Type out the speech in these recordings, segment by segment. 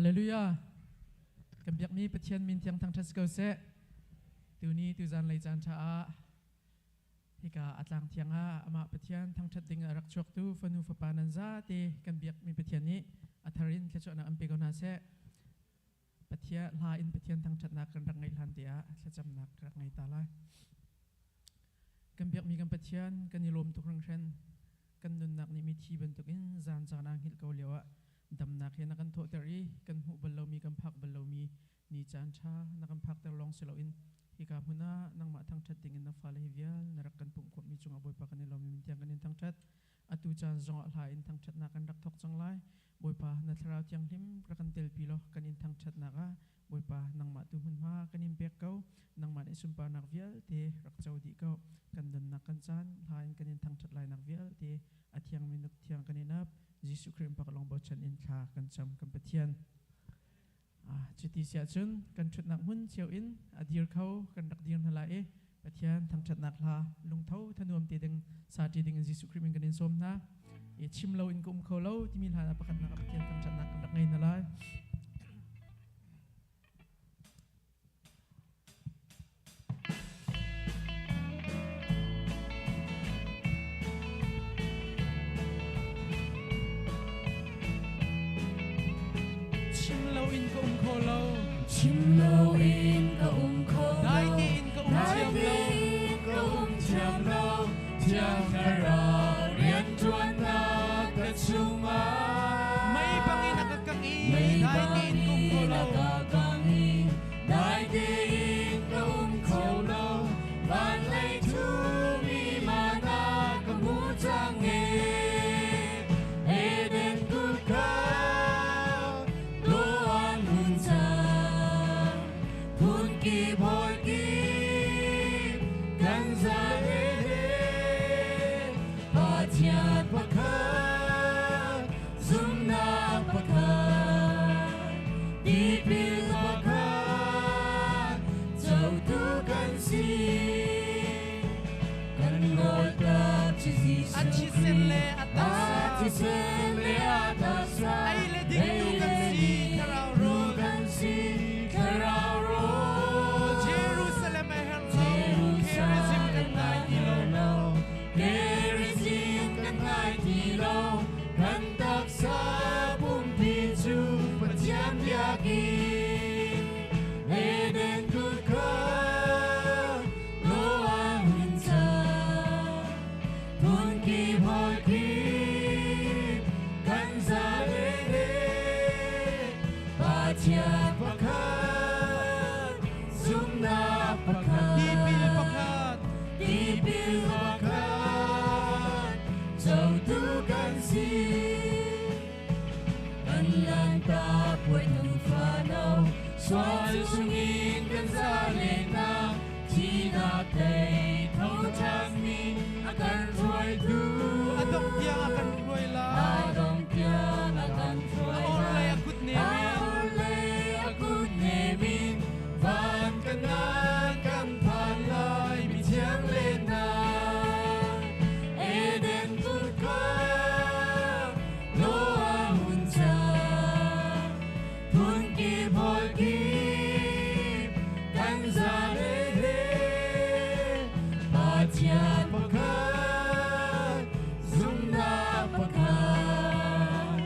Hallelujah. Kan biakmi Pathian min thiang thangṭhat si ko seh. Tuni tuzan lei caan ṭha ah hika a tlang thiang ah amah Pathian thangṭhat ding a rak chuaktu fanu fapa nan zate kan biakmi Pathian nih a thar in thluachuahnak an pe ko hna seh. Pathian hla in Pathian thangṭhatnak kan rak ngeih hlan te ah thlacamnak ka rak ngei ta lai. Kan biakmi kan Pathian kan i lawm tuk hringhran. Kan nunnak nih mithi bantukin zan caan ah hngilh ko lio ah damnak he na kan thawhter i kan hmuh bal lomi kan phak bal lomi ni caan ṭha na kan phakter lawng si loin hika hmun ah nangmah thangṭhat dingin na fale hi vial na rak kan pumhkhawmhmi cungah Bawipa kan i lawm i min tiang kan in thangṭhat. Atu caan zongah hla in thangṭhatnak kan rak thawk cang lai. Bawipa na Thlarau Thianghlim rak kan telpi law kan in thangṭhatnak ah Bawipa nangmah tu hmunhma kan in pek ko. Nangmah nih sunparnak vialte rak co dih ko. Kan nunnak kan caan hla in kan in thangṭhat lainak vialte a thiangmi nuk thiang kan in ap. Jesuh Khrih in lawng bochan in thla kan cam kan Pathian. Cuti siah cun kan ṭhutnak hmun cio in a dir kho kan rak dir hna lai i Pathian thangṭhatnak hla lungtho thanuam te ding sati ding in Jesuh Khrih min kan in sawm hna. I chim lo in ka um kho lo timi hla ah pakhatnak ah Pathian thangṭhatnak kan rak ngei hna lai. Chim lo in ka um kho lo. Chim lo in ka um kho lo. Dai tein ka um thiam lo. Ka um thiam lo. Thiang Thlarau rianṭuannak ka chungah. Mei bangin a ka kangh i dai tein ka um kho lo. Dai tein ka um kho lo. Van lei thumi mana ka hmu cang e. Eden kutka doan hun cang. Phun kip hawi kip kan za le Pathian pakhat zumhnak pakhat tipil pakhat cotu kan si kan rawl tak ci Jesuh A thisen le a taksa. A thisen le a taksa Ei le ding tu kan si thlarau rawl. kan si thlarau rawl Jerusalem a herh lo. Gerizim kan ngai ti lo. Gerizim kan ngai ti lo kan taksa pumpi cu Pathian biakinn Eden kutka Noah hun cang phun kip hawi kip kan za le Pathian pakhat zumhnak pakhat Tipil pakhat. tipil pakhat cotu kan si kan lanta puai nufa no sual chungin kan zalennak thihnak thei tho ṭhanmi a kan hruaitu A dong tiang a kan hruai lai. a dong tiang a kan hruai A orhlei a kut nem A in. orhlei a kut nem in van kanan kan phan lai mi thiang lennak Eden kutka Noah hun cang phun kip hawi kip kan za le Pathian pakhat zumhnak pakhat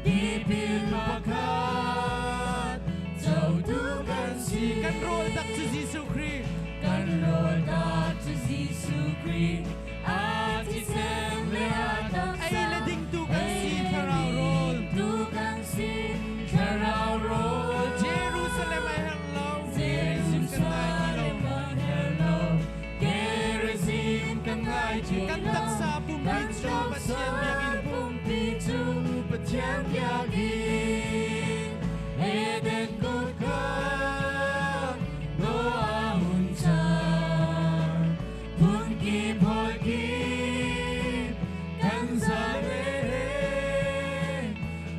tipil pakhat cotu kan si Kan rawl tak cu Jesuh Khrih. kan rawl tak cu Jesuh Khrih a thisen le a taksa Ei le ding tu kan si thlarau rawl. tu kan si thlarau rawl Jerusalem a herh lo. Gerizim kan ngai ti lo. Jerusalem a herh lo Gerizim kan ngai ti Kan lo taksa pumpi Kan cu Pathian biakinn. pumpi cu Pathian biakinn Eden kutka Noah hun cang phun kip hawi kip kan za le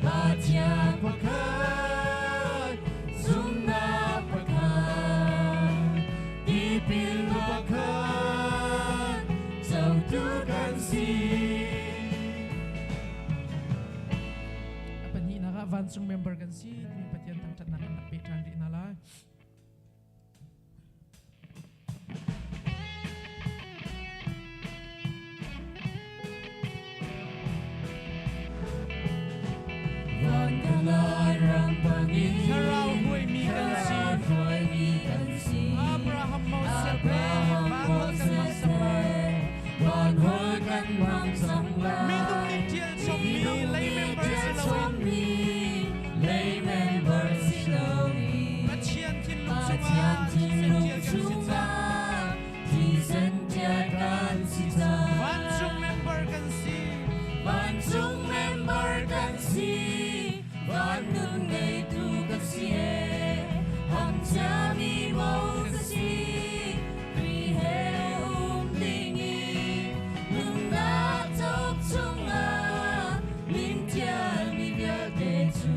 Pathian pakhat zumhnak pakhat tipil pakhat cotu kan si A pahnih. Vancung member kan si timi Pathian thangṭhatnak kan rak peh ṭhan rih hna lai. Van ka lai ram bangin Thlarau hruaimi kan si. Thlarau hruaimi kan si. Abraham Moses he Abraham van holh kan hmang Moses cang lai. he van holh kan hmang cang lai. Minung nih ṭial chommi Minung lei nih member ṭial si loin chommi lei member si loin Pathian thinlung Pathian chungah thisen thinlung ṭial kan si cang. chungah thisen ṭial kan si cang. Vancung member kan si. Vancung member kan si, van nun ngeitu kan si e. Ham ciami mo kan si, Khrih he um dingin nunnak cauk chungah min ṭialmi vialte cu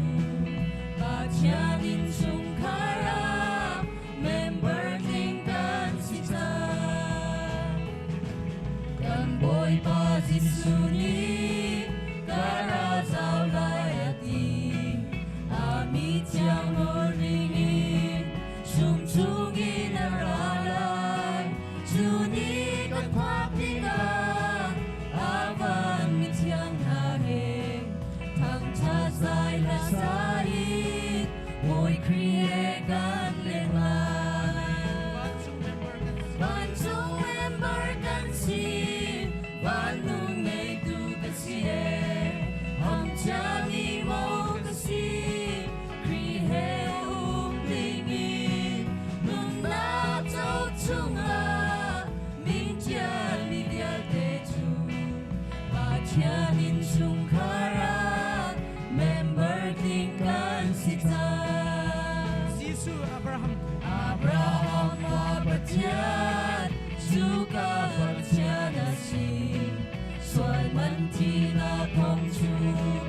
Pathian innchungkhar ah member tling kan si cang. Kan Bawipa Jesuh nih ka ra zau lai a ti. A mi thiang ring in sum chungin a ra lai. Cu ni kan phak tikah a van mi thiang hna he thangṭhat zai hla sa in Bawi Khrih he kan leng lai. Vancung member kan si. Vancung member kan si, van nun ngeitu kan si e. Ham ciami mo kan si, Khrih he um dingin nunnak cauk chungah min ṭialmi vialte cu Pathian innchungkhar ah member tling kan si cang. Jesuh Abraham Abraham pa Pathian, cuka Pathian a si. Sual man thinak thong chung,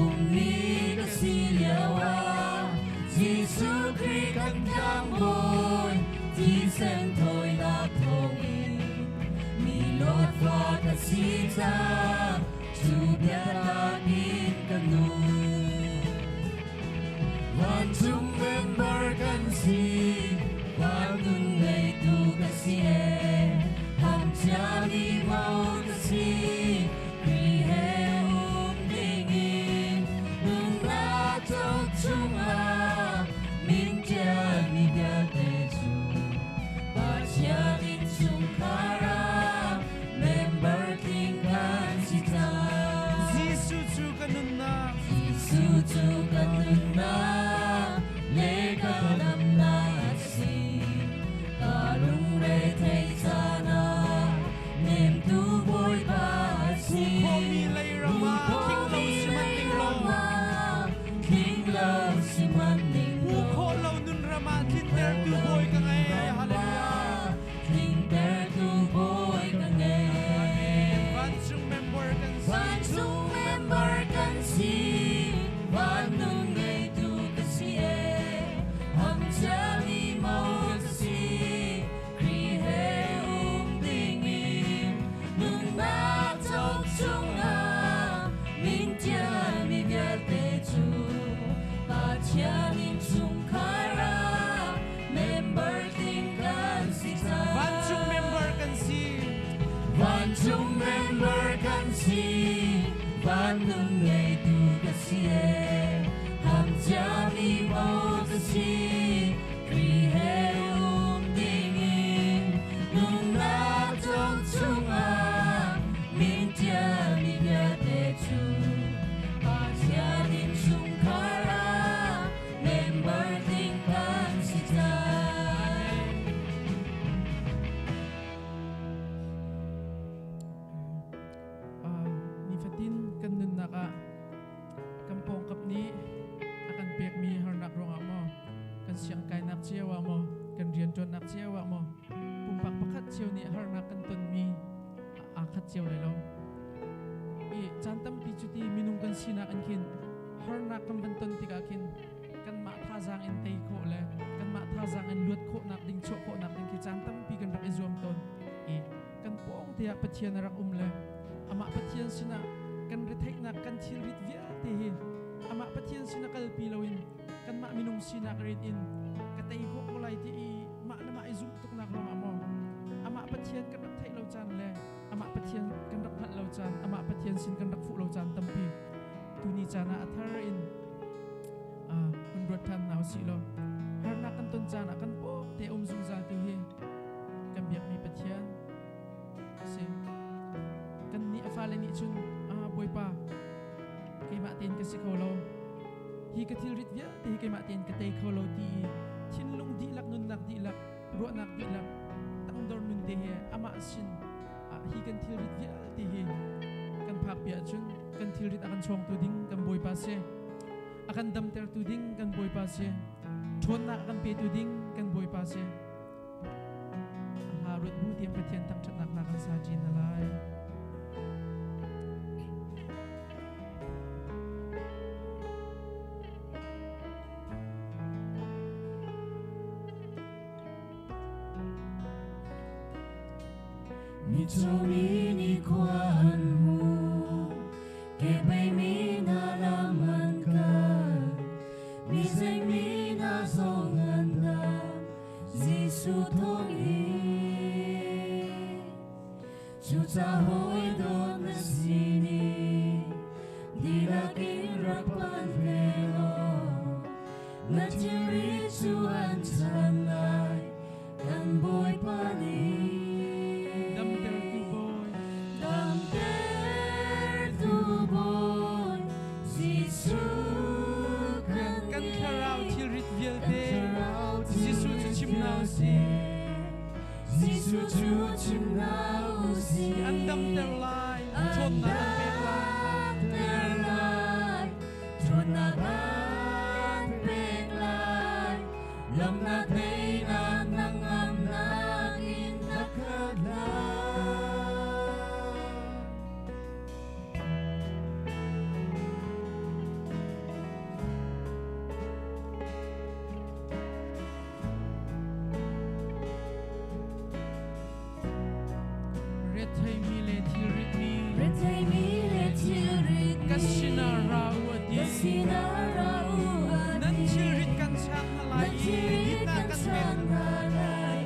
ummi ka si lio ah, Jesuh Khrih kan tlangbawi, thisen thawinak thawngin, mi luatfa ka si cang, cu biatak in ka nung. Vancung member kan si, van nun ngeitu ka si e. Ham ciami mo ka si, Khrih he um dingin, nunnak cauk chungah min ṭialmi vialte cu Pathian innchungkhar ah member tling kan si cang. Jesuh cu ka nunnak. Jesuh cu kan nunnak le ka damnak a si. Ka lungre thei caan ah nemtu Bawipa a si. Khuami lei ram ah tling lo sihmanh ning law. Tling lo sihmanh ning Hu law. khawh lo nun ram ah tlintertu Bawi ka ngei. Hallelujah. Tlintertu Bawi ka ngei. Vancung member kan si. Vancung member kan si, van nun ngeitu ka si e. Ham ciami mo ka si, Khrih he um dingin, nunnak cauk chungah min ṭialmi vialte cu Pathian innchungkhar ah member tling kan si cang. Vancung member kan si. Vancung member kan si, van nun ngeitu ka si e. Ham ciami mo ka si, Khrih he um dingin, nunnak cauk chungah min ṭialmi vialte cu Pathian innchungkhar ah member tling kan si cang. Nifatin kan nunnak ah kan pawngkap nih a kan pekmi harnak ruangah maw, kan siangkainak cio ah maw, kan rianṭuannak cio ah maw, pumpak pakhat cio nih harnak kan tonmi aa khat cio lai lo. I caan tampi cuti minung kan sinak in khin harnak kan van ton tikah khin kanmah thazaang in tei khawh le kanmah thazaang in luat khawhnak ding, chuah khawhnak ding khi caan tampi kan rak i zuam tawn. I kan pawng te ah Pathian a rak um le amah Pathian sinah kan retheihnak, kan thilrit vialte hi Amah Pathian sin a kalpi loin kanmah minung sinak rin in ka tei khawh ko lai ti i mah le mah i zumh tuknak ruangah maw amah Pathian kan rak theih lo caan le amah Pathian kan rak hngalh lo caan, amah Pathian sin kan rak fuh lo caan tampi tuni caan ah a thar in hun ruat ṭhan hna usih law harnak kan ton caan ah kan pawng te um zungzal tu hi kan biakmi Pathian si. Kan nih a fale nih cun, Bawipa, keimah tein ka si kho lo, hi ka thilrit vialte hi keimah tein ka tei kho lo ti i thinlung dihlak, nunnak dihlak, ruahnak dihlak, tangdor nun te he amah sin hi kan thilrit vialte hi kan phak pi ahcun kan thilrit a kan chawngtu ding kan Bawipa si, a kan damtertu ding kan Bawipa si, ṭhawnnak a kan petu ding kan Bawipa si. A hla ruat bu tiang Pathian thangṭhatnak hla kan sa ṭin hna lai. Mitcaw nih khua an hmu, kebei mi hna lam an kal, mizeng mi hna zong an dam, Jesuh thawngin. Cucaah hawi dawt na sin i dihlak in rak phan ve law, na thilri cu an chan lai, kan Bawipa nih. Damtertu Bawi, Damtertu Bawi, Jesuh kan kan thlarau thilrit kan vialte thlarau Jesuh cu thilrit chim hna usih. Jesuh cu chim hna usih. An damter lai, An ṭhawnnak an pek lai. damter lai, ṭhawnnak an pek lai, lawmhnak teinak hnangamnak in na khat lai. Retheimi le thilritmi Retheimi le thilritmi ka sinah ra u a ti. Ka sinah ra u a ti. Nan thilrit kan chang hna lai Nan i thilrit dinnak kan kan pek chang hna lai i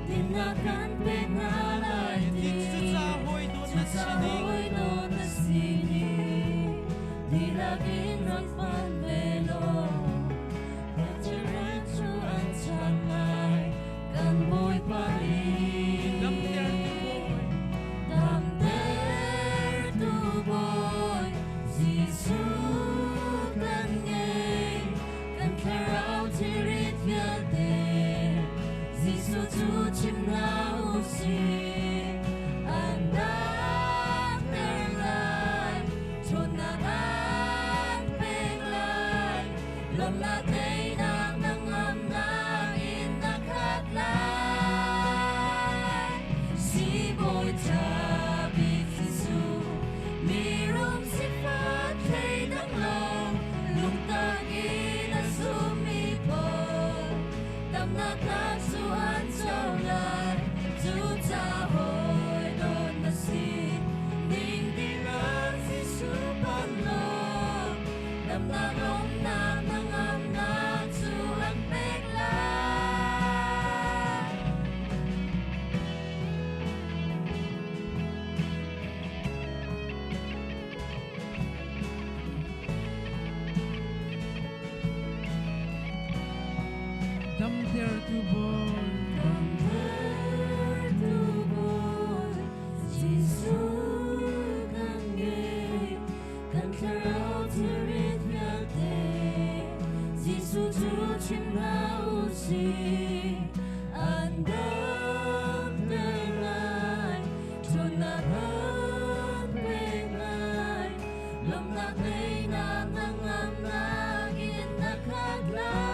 dinnak kan pek hna lai ti. Cucaah hawi dawt na Cucaah sining hawi dawt na sining dihlak in rak phan ve law, nan thilrit cu an chan lai, kan Bawipa nih. Damtertu Bawi, Damtertu Bawi, Jesuh kan ngei, kan thlarau thilrit vialte, Jesuh cu chim hna usih. An damter lai, ṭhawnnak an pek lai, lawmhnak teinak hnangamnak in na khat lai. Sibawi ṭha bik Jesuh, mirum sifak thleidang lo, lungtak in a zummi pawl, damnak hna cu an co lai. Cucaah hawi dawt na si, ning dihlak Jesuh phan law, damnak lawmhnak hnangamnak cu an pek lai. Damtertu Bawi, Damtertu Bawi, Jesuh kan ngei, kan thlarau thilrit vialte, Jesuh cu chim hna usih. An damter lai, ṭhawnnak an pek lai, lawmhnak teinak hnangamnak in na khat lai.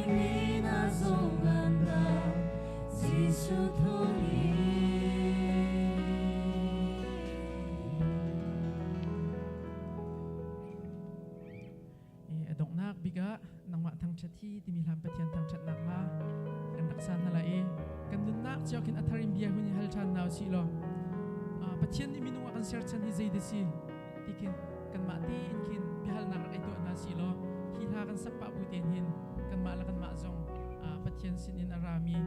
pekmi na zong an dam Jesuh thawngin. A donghnak bik ah nangmah thangṭhat hi timi hlan Pathian thangṭhatnak hla kan rak sa hna lai i kan nunnak cio khin a thar in bia hun i hal ṭhan hna usih law Pathian nih minung a kan serchan hi zei dah si ti khin kanmah tein khin biahalnak rak i tuah hna sih law hi hla kan sak pah bu tein hin kanmah le kanmah zong Pathian sinin a rami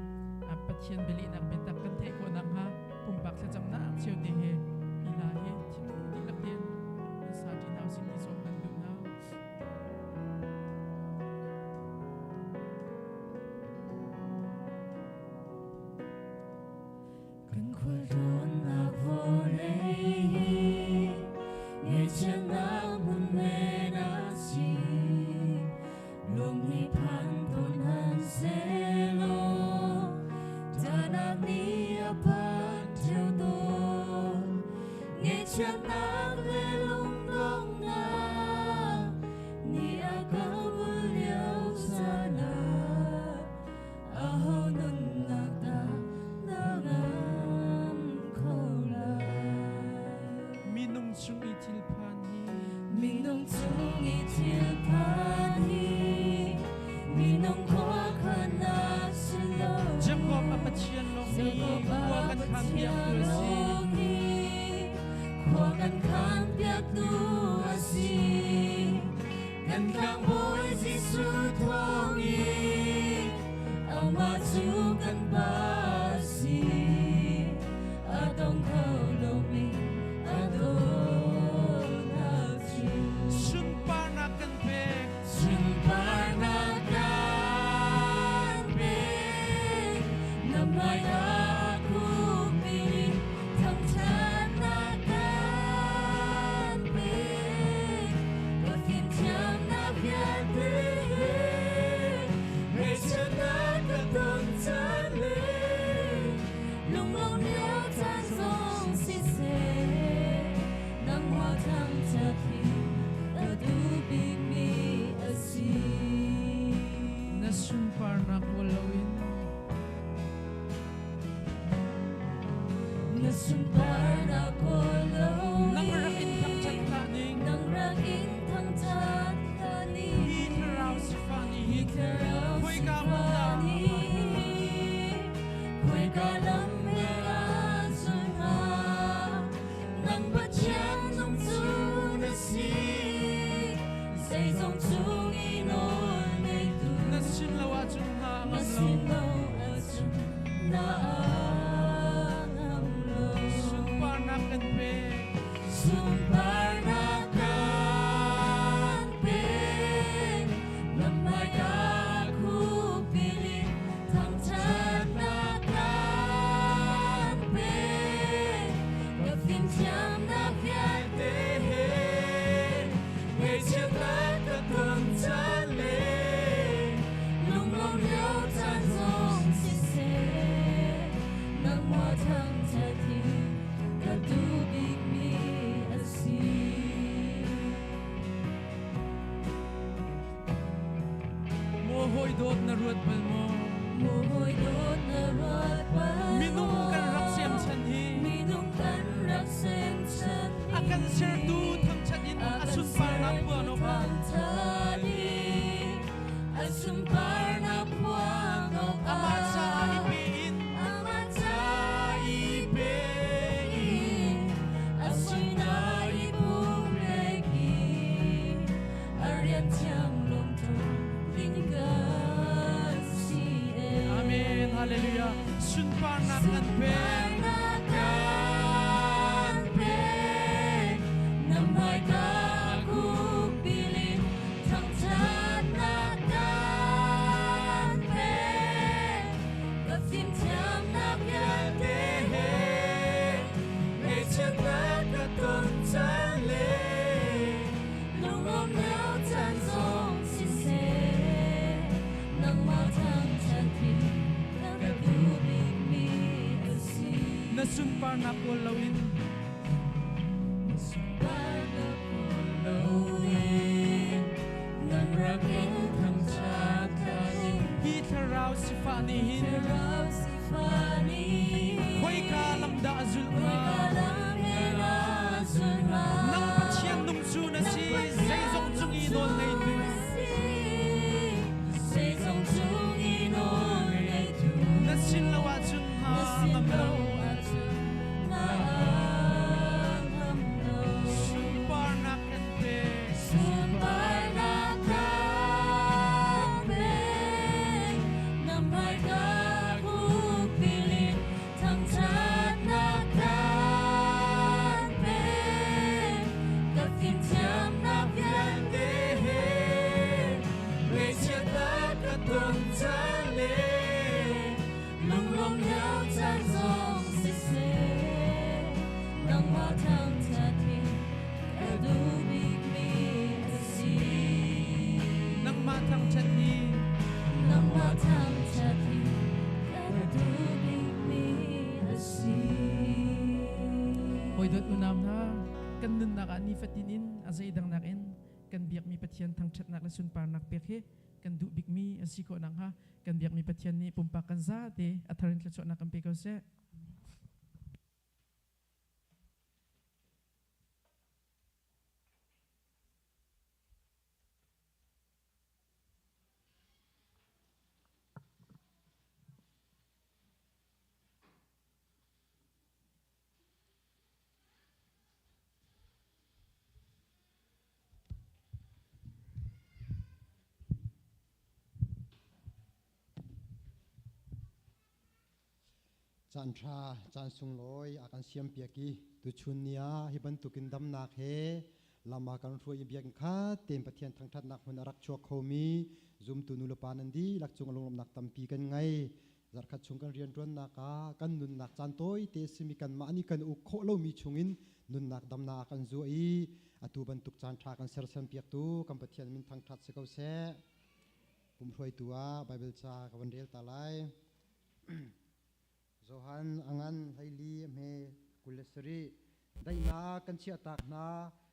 Pathian bialehnak biatak kan theih khawh nakhnga pumpak thlacamnak cio te he hi hla hi thinlung dihlak tein kan sa ṭi hna usih ti sawm kan duh hna. Kan khualtlawnnak vawlei hi ngaihchiatnak hmun men a si. Lung nih phan tawn han sehlaw, ṭahnak nih a phan ṭheo tawn. Ngaihchiatnak le lungdonghnak nih a ka bul lio caan ah, aho nunnak dah na ngam kho lai? Minung chung i thilphan hi Minung chung i thilphan hi minung khuakhannak si lo. Jacob a Pathian lawng nih khua kan khan piaktu a si. Khua kan khan piaktu a si. Kan tlangbawi Jesuh thawngin amah cu kan Pa a si. A dong kho lomi a dawtnak cu. Sunparnak kan pek. Sunparnak kan pek. Na hmaiah khukbil in thangṭhatnak kan pek. Ka fimthiamnak vialte he ngaihchiatnak ka ton caan le lunglawm lio caan zong siseh, nangmah thangṭhat hi ka duh bikmi a si. Na sunparnak kawl loin Na sunparnak kawl loin nang rak in thangṭhat hlah ning. Nang rak in thangṭhat hlah ning. Hi thlarau sifah nih Hi hin thlarau khoika hmun dah sifah nih khoika lam he aa zul hnga? Nang Pathian nung cu na si, zeizong cung i nawl ngeitu. Na sin lo ahcun hna a Na ngam lo. sin lo ahcun na ngam lo. Sunparnak kan pek. Sunparnak kan pek. Na hmaiah khukbil in thangṭhatnak kan pek. Ka fimthiamnak vialte he ngaihchiatnak ka ton caan le lunglawm lio caan zong siseh, nangmah thangṭhat hi ka duh bikmi a si. Maw hawi dawt na ruat bal maw? Maw hawi dawt na ruat bal maw? Minung kan rak siamchan hi Minung kan rak semchan hi a kan sertu thangṭhat in A a kan sunparnak sertu phuan awkah thangṭhat in a sunparnak phuan awkah amah caah i pe in amah ca i pe in a sinah i pumrek in a rian thiang lungtho ding kan si e. Amen. Hallelujah. Sunparnak kan pek. Sunparnak kan pek. Na hmaika khukbil in thangṭhatnak kan pek. Ka fimthiamnak vialte he ngaihchiatnak ka ton caan le lunglawm lio caan zong siseh, nangmah thangṭhat hi ka duh bikmi a si. Na sunparnak kawl loin Na sunparnak kawl loin nang rak in thangṭhat hlah ning. Thlarau sifah nih hin khoika lam dah a zulh hnga? Nang Pathian nung cu na si, zeizong cung i nawl ngeitu. Na sin lo ahcun hna ngam lo. Sunparnak kan pek. Sunparnak kan pek. Na hmaika kupilin thangṭhatnak kan pek. Ka fimthiamnak vialte he ngaihchiatnak ka ton caan le lunglawm lio caan zong siseh, nangmah thangṭhat hi ka duh bikmi a si. Nangmah thangṭhat hi Nangmah thangṭhat hi ka duh bikmi a si. Hawi dawt unau hna, kan nunnak ah nifatin in a zeidang nakin kan biakmi Pathian thangṭhatnak le sunparnak pek hi kan duh bikmi a si khawh nakhnga kan biakmi Pathian nih pumpak kan zate a thar in thluachuahnak kan pe ko seh. Caan ṭha, caan sunglawi a kan siampiak i tuchun ni ah hi bantukin damnak he lam a kan hruai i biakinn khat tein Pathian thangṭhatnak hmun a rak chuak khomi zumtu nulepa nan dihlak cung lunglawmhnak tampi kan ngei. Zarhkhat chung kan rianṭuannak ah kan nunnak caan tawite simi kanmah nih kan uk khawh lomi chungin nunnak damnak a kan zuah i atu bantuk caan ṭha kan sersiampiaktu kan Pathian min thangṭhat si ko seh. Pumhruaitu ah Baibal ca ka van rel ta lai. Johan a ngan 14 a hme 27. Daihnak kan chiahtak hna,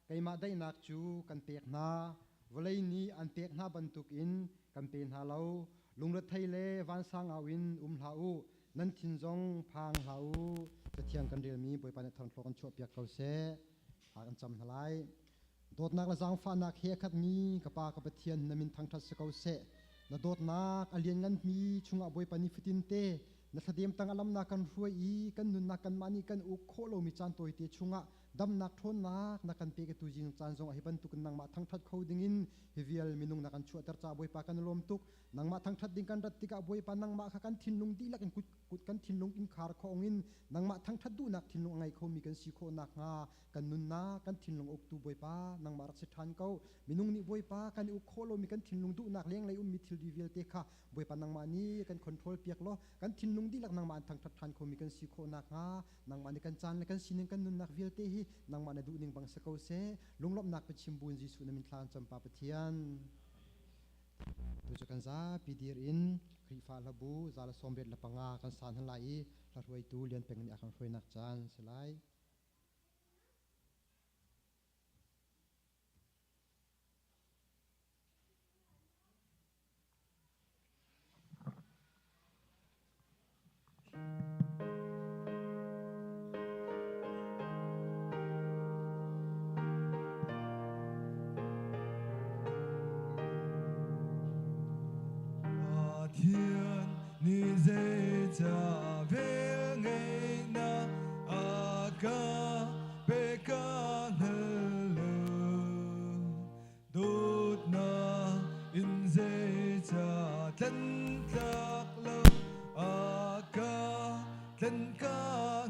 keimah daihnak cu kan pek hna. Vawlei nih an pek hna bantukin kan pe hna lo. Lungrethei le vansang au in um hlah u, nan thin zong phang hlah u. Cathiang kan relmi Bawipa nih thangthlawk kan chuahpiak ko seh. Thla kan cam hna lai. Dawtnak le zaangfahnak he a khatmi ka Pa ka Pathian na min thangṭhat si ko seh. Na dawtnak a liannganmi chungah Bawipa nifatin te na thladem tang a lamnak kan hruai i kan nunnak kanmah nih kan uk khawh lomi caan tawite chungah damnak ṭhawnnak na kan pek i tuzing caan zongah hi bantukin nangmah thangṭhat kho dingin hi vial minung na kan chuahter caah Bawipa kan i lawm tuk. Nangmah thangṭhat ding kan rat tikah Bawipa nangmah kha kan thinlung dihlak in kut kan thinlung innkhar khawng in nangmah thangṭhat duhnak thinlung a ngei khomi kan si khawh nakhnga kan nunnak kan thinlung uktu Bawipa nangmah rak si ṭhan ko. Minung nih Bawipa kan i uk khawh lomi kan thinlung duhnak lenglei ummi thilri vialte kha Bawipa nangmah nih kan control piak law kan thinlung dihlak nangmah an thangṭhat ṭhan khomi kan si khawh nakhnga nangmah nih kan caan le kan sining kan nunnak vialte hi nangmah na duhning bang si ko seh. Lunglawmhnak biachim buin Jesuh na min thla kan cam Pa Pathian. Tu cu kan zapi dir in Khrihfa hlabu 185 kan san han lai i hla hruaitu Lian Peng nih a kan hruainak caan si lai. Pathian nih zeicah velngeihnak a ka pek ka hngal lo. Dawtnak in zeicah tlentlak lo a ka tlen ka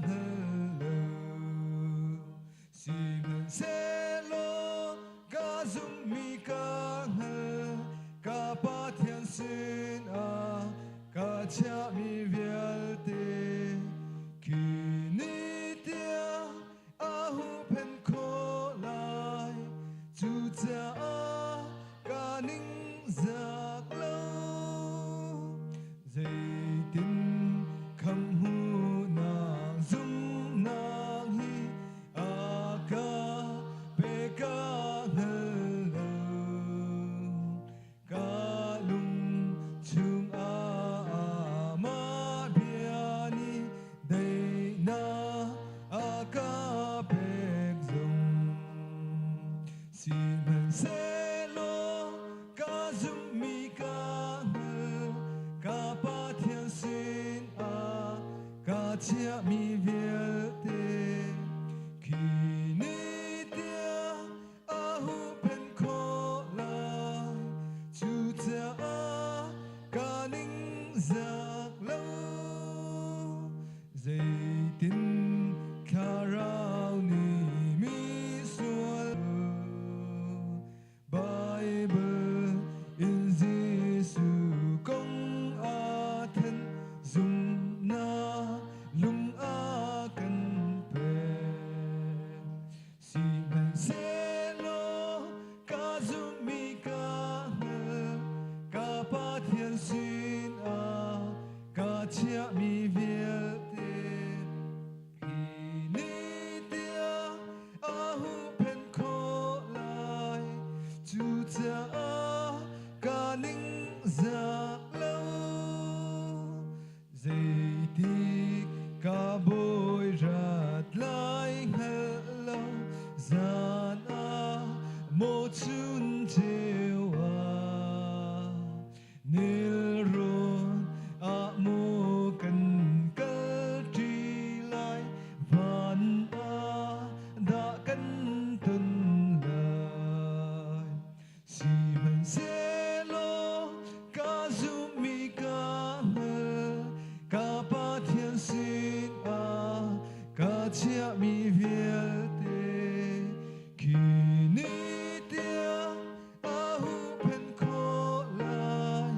hngal lo. Sihmanhsehlaw ka zumhmi ka hngal, ka Pathian sinah ka chiahmi vialte khi ni tiang a huhphenh khawh lai. Cucaah ka ningzak lo. Zeitin khamhmuhnak zumhnak hi a ka pe ka hngal lo. Ka lung chungah chiahmi vialte khi ni tiang a huhphenh khawh lai. Cucaah ka ningzak lo. Zeitin thlarau nih misual Bible in Jesuh kong aa then zumhnak lung a kan pek. Sihmanhsehlaw ka zumhmi ka hngal, ka Pathian sinah ka chiahmi vialte hi ni tiang a huhphenh khawh lai. Cucaah ka ningzak lo. Zeitik ka bawi rat lai hngalh lo zan ah maw chun ceu ah nelrawn ah maw kan kal ṭi lai van ah dah kan ton lai. Sihmanhsehlaw ka zumhmi ka hngal, ka Pathian sinah ka chiahmi vialte khi ni tiang a huhphenh khawh lai.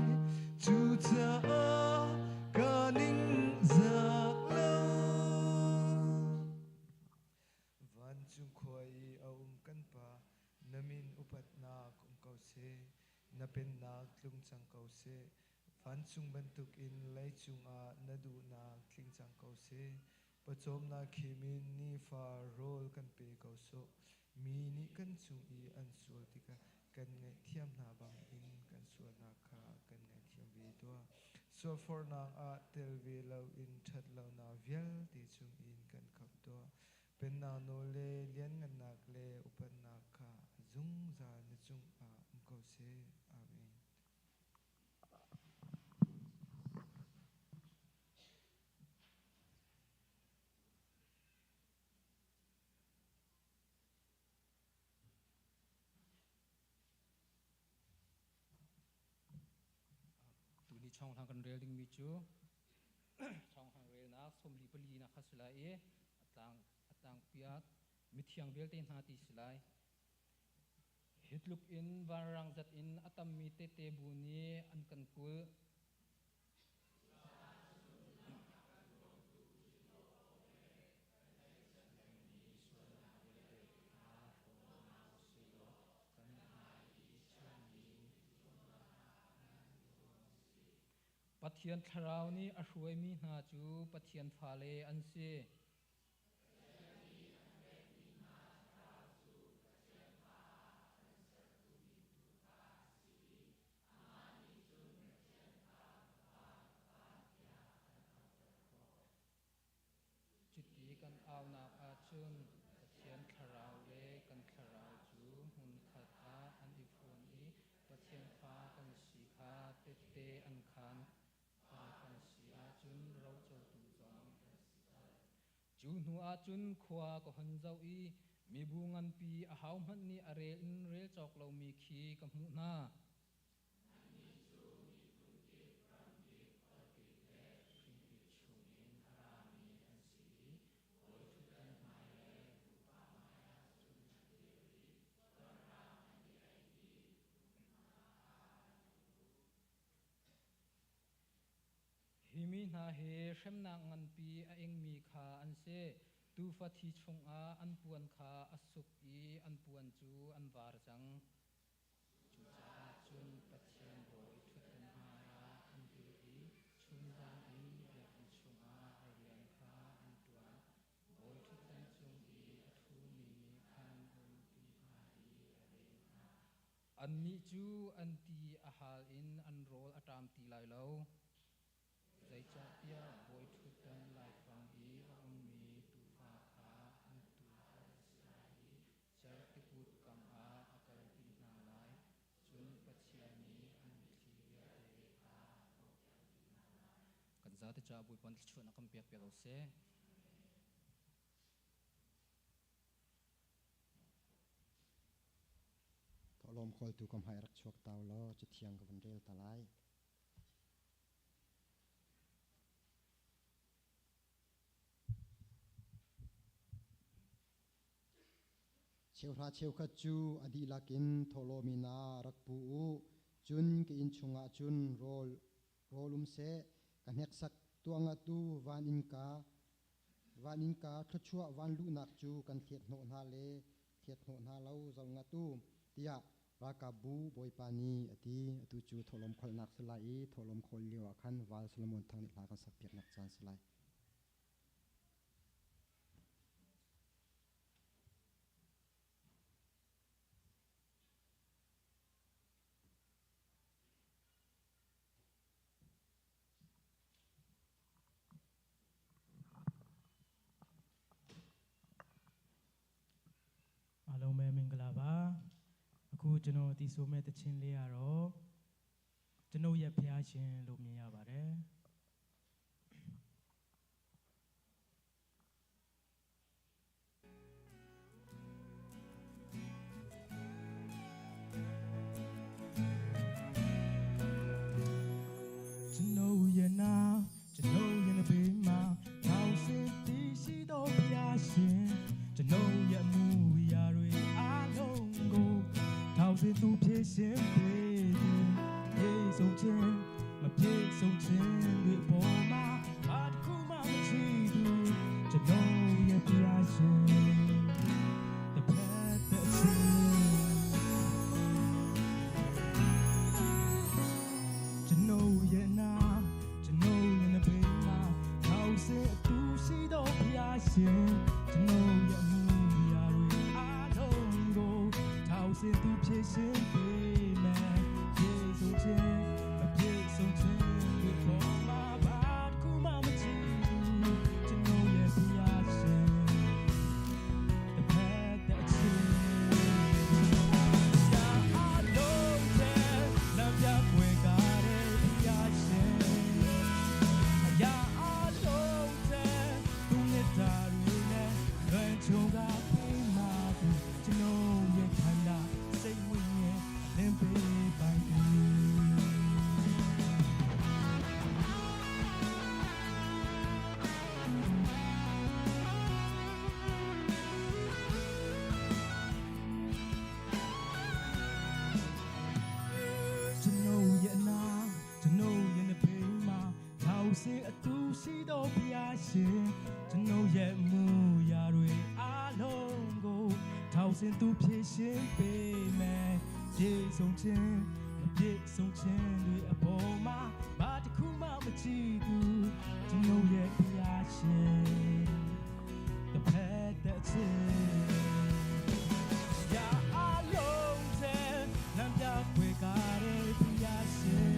Cucaah ka ningzak lo. Vancung khua i a um kan Pa, na min upatnak um ko seh, na pennak tlung cang ko seh. Vancung bantukin leicung ah na duhnak tling cang ko seh. Pawcawmnak khim in nifa rawl kan pe ko sawh. Mi nih kan cung i an sual tikah kan ngaihthiam hna bangin kan sualnak kha kan ngaihthiam ve tuah. Sualforhnak ah tel ve loin ṭhatlonak vialte chungin kan khamh tuah. Pennak nawl le lianngannak le upatnak kha zungzal na cungah um ko seh. Amen. Tuni chonghlang kan rel dingmi cu chonghlang relnak 44 nak kha si lai i atlang atlang piak mithiang vialte hna ti si lai. Hi tluk in vanrang zat in a tammi tete bu nih an kan kulh. Pathian thlarau nih a hruaimi hna cu Pathian fale an si. Cuti kan aunak ahcun Pathian thlarau le kan thlarau cu hmunkhat ah an i fun i Pathian fa kan si kha tehte an khaan. Fa kan si ahcun rocotu zong kan si. Cu hnu ahcun khua ka hon zoh i mibu nganpi ahohmanh nih a rel in rel cawk lomi khi ka hmuh hna. Hi mi hna hi hremnak nganpi a ingmi kha an si. Tuufa thi chungah an puan kha a suk i an puan cu an var cang. Cucaah cun Pathian bawi ṭhutdan hmaiah an dir i chunzan in biakinn chungah a rian kha an ṭuan. Bawi ṭhutdan cung i a ṭhumi nih khan a umpi hna i a ven hna. Annih cu an ti a hal in an rawl a ṭam ti lai lo. Zeicahtiah bawi ṭhutdan laifang i a ummi tuufa kha an tuu a si lai i cerhtiput kam ah a kalpi hna lai. Cun Pathian nih an mitthli vialte kha a hnawhter dih hna lai. Kan Zate caah Bawipa nih thluachuahnak kan pek piak ko seh. Thawhlawm khawltu ka hmai rak chuak tau law cathiang ka van rel ta lai. Cheuhra cheukhat cu a dihlak in thawhlawm in ah rak pu u, cun ka inn chungah cun rawl rawl um seh, ka hneksak tuah ngatu van innka van innka thluachuah van luhnak cu kan thlet hnawh hna le thlet hnawh hna lo zo ngat u, tiah ralkapbu Bawipa nih a ti. Atu cu thawhlawm kholhnak si lai i thawhlawm khawl lio ah khan Val Solomon Thang nih hla kan sakpiaknak caan si lai. အားလုံးပဲမင်္ဂလာပါအခုကျွန်တော်တီဆိုမဲ့တခြင်းလေးကတော့ကျွန်ုပ်ရဲ့ဖျားရှင်လို့မြင်ရပါတယ်ကျွန်ုပ်ရဲ့နာကျွန်ုပ်ရဲ့ဘေးမှာထောင်စင်တည်ရှိတော်ဖျားရှင်ကျွန်ုပ်ရဲ့မူရာတွေအားလုံးကိုထောင်စင်သူဖြစ်ရှင်ပေးသူပြေဆုံးခြင်းမပြေဆုံးခြင်းတွေပေါ်မှာဘာတစ်ခုမှမရှိသူကျွန်ုပ်ရဲ့ဖျားရှင်တစ်ဖက်တစ်ချင်းကျွန်ုပ်ရဲ့နာကျွန်ုပ်ရဲ့နှဘေးမှာထောင်စင်အတူရှိတော်ဖျားရှင်ကျွန်ုပ်ရဲ့အမှုရာတွေအားလုံးကိုထောင်စင်သူဖြစ်ရှင်ပေးမယ်ပြေဆုံးခြင်းမပြေဆုံးခြင်းတွေပေါ်မှာဘာတစ်ခုမှမရှိဘူးကျွန်ုပ်ရဲ့ဖျားရှင်တစ်ဖက်တစ်ချင်းရာအလုံးတဲ့လမ်းပြွယ်ကားတဲ့ဖျားရှင်အရာအလုံးတဲ့သူမြတ်တာတွေနဲ့လွန်ချုံကပေးมาသူကျွန်တော်ရဲ့ခန္ဓာစိတ်ဝိညာဉ်လင်းပေးပိုင်သူ ကျွန်ုပ်ရဲ့အနာကျွန်ုပ်ရဲ့နှဘေးမှာထောင်စင်အတူရှိတော်ဘုရားရှင်ကျွန်ုပ်ရဲ့မူရာတွေအားလုံးကိုထောင်စင်သူဖြစ်ရှင်ပေးမယ်ပြေဆုံးခြင်းမပြေဆုံးခြင်းတွေအပေါ်မှာဘာတစ်ခုမှမကြည့်သူကျွန်ုပ်ရဲ့ဘုရားရှင်တစ်ဖက်တစ်ချင်း ရာအလုံးတဲ့လမ်းပြခွေကားတဲ့ဖျားရှင်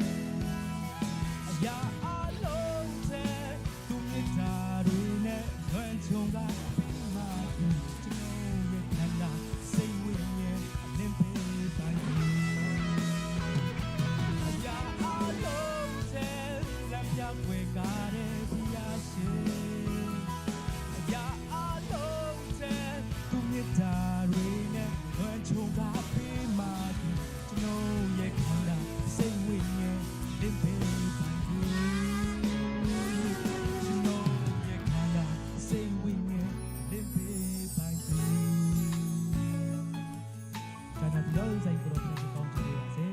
အရာအလုံးတဲ့သူမြတ်တာတွေနဲ့လွန်ချုံကပြီးမှသူကျွန်တော်ရဲ့ခန္ဓာစိတ်ဝိညာဉ်အလင်းပေးပိုင်အရာအလုံးတဲ့လမ်းပြခွေကားတဲ့ဖျားရှင် အရာအလုံးတဲ့သူမြတ်တာတွေနဲ့လွန်ချုံကပေးမှသူကျွန်တော်ရဲ့ခန္ဓာစိတ်ဝိညာဉ်လင်းပေးပိုင်သူကျွန်တော်ရဲ့ခန္ဓာစိတ်ဝိညာဉ်လင်းပေးပိုင်သူကျွန်တော်လုံးဆိုင်ကိုတော့ပြန်ကောင်းချင်ပါစေ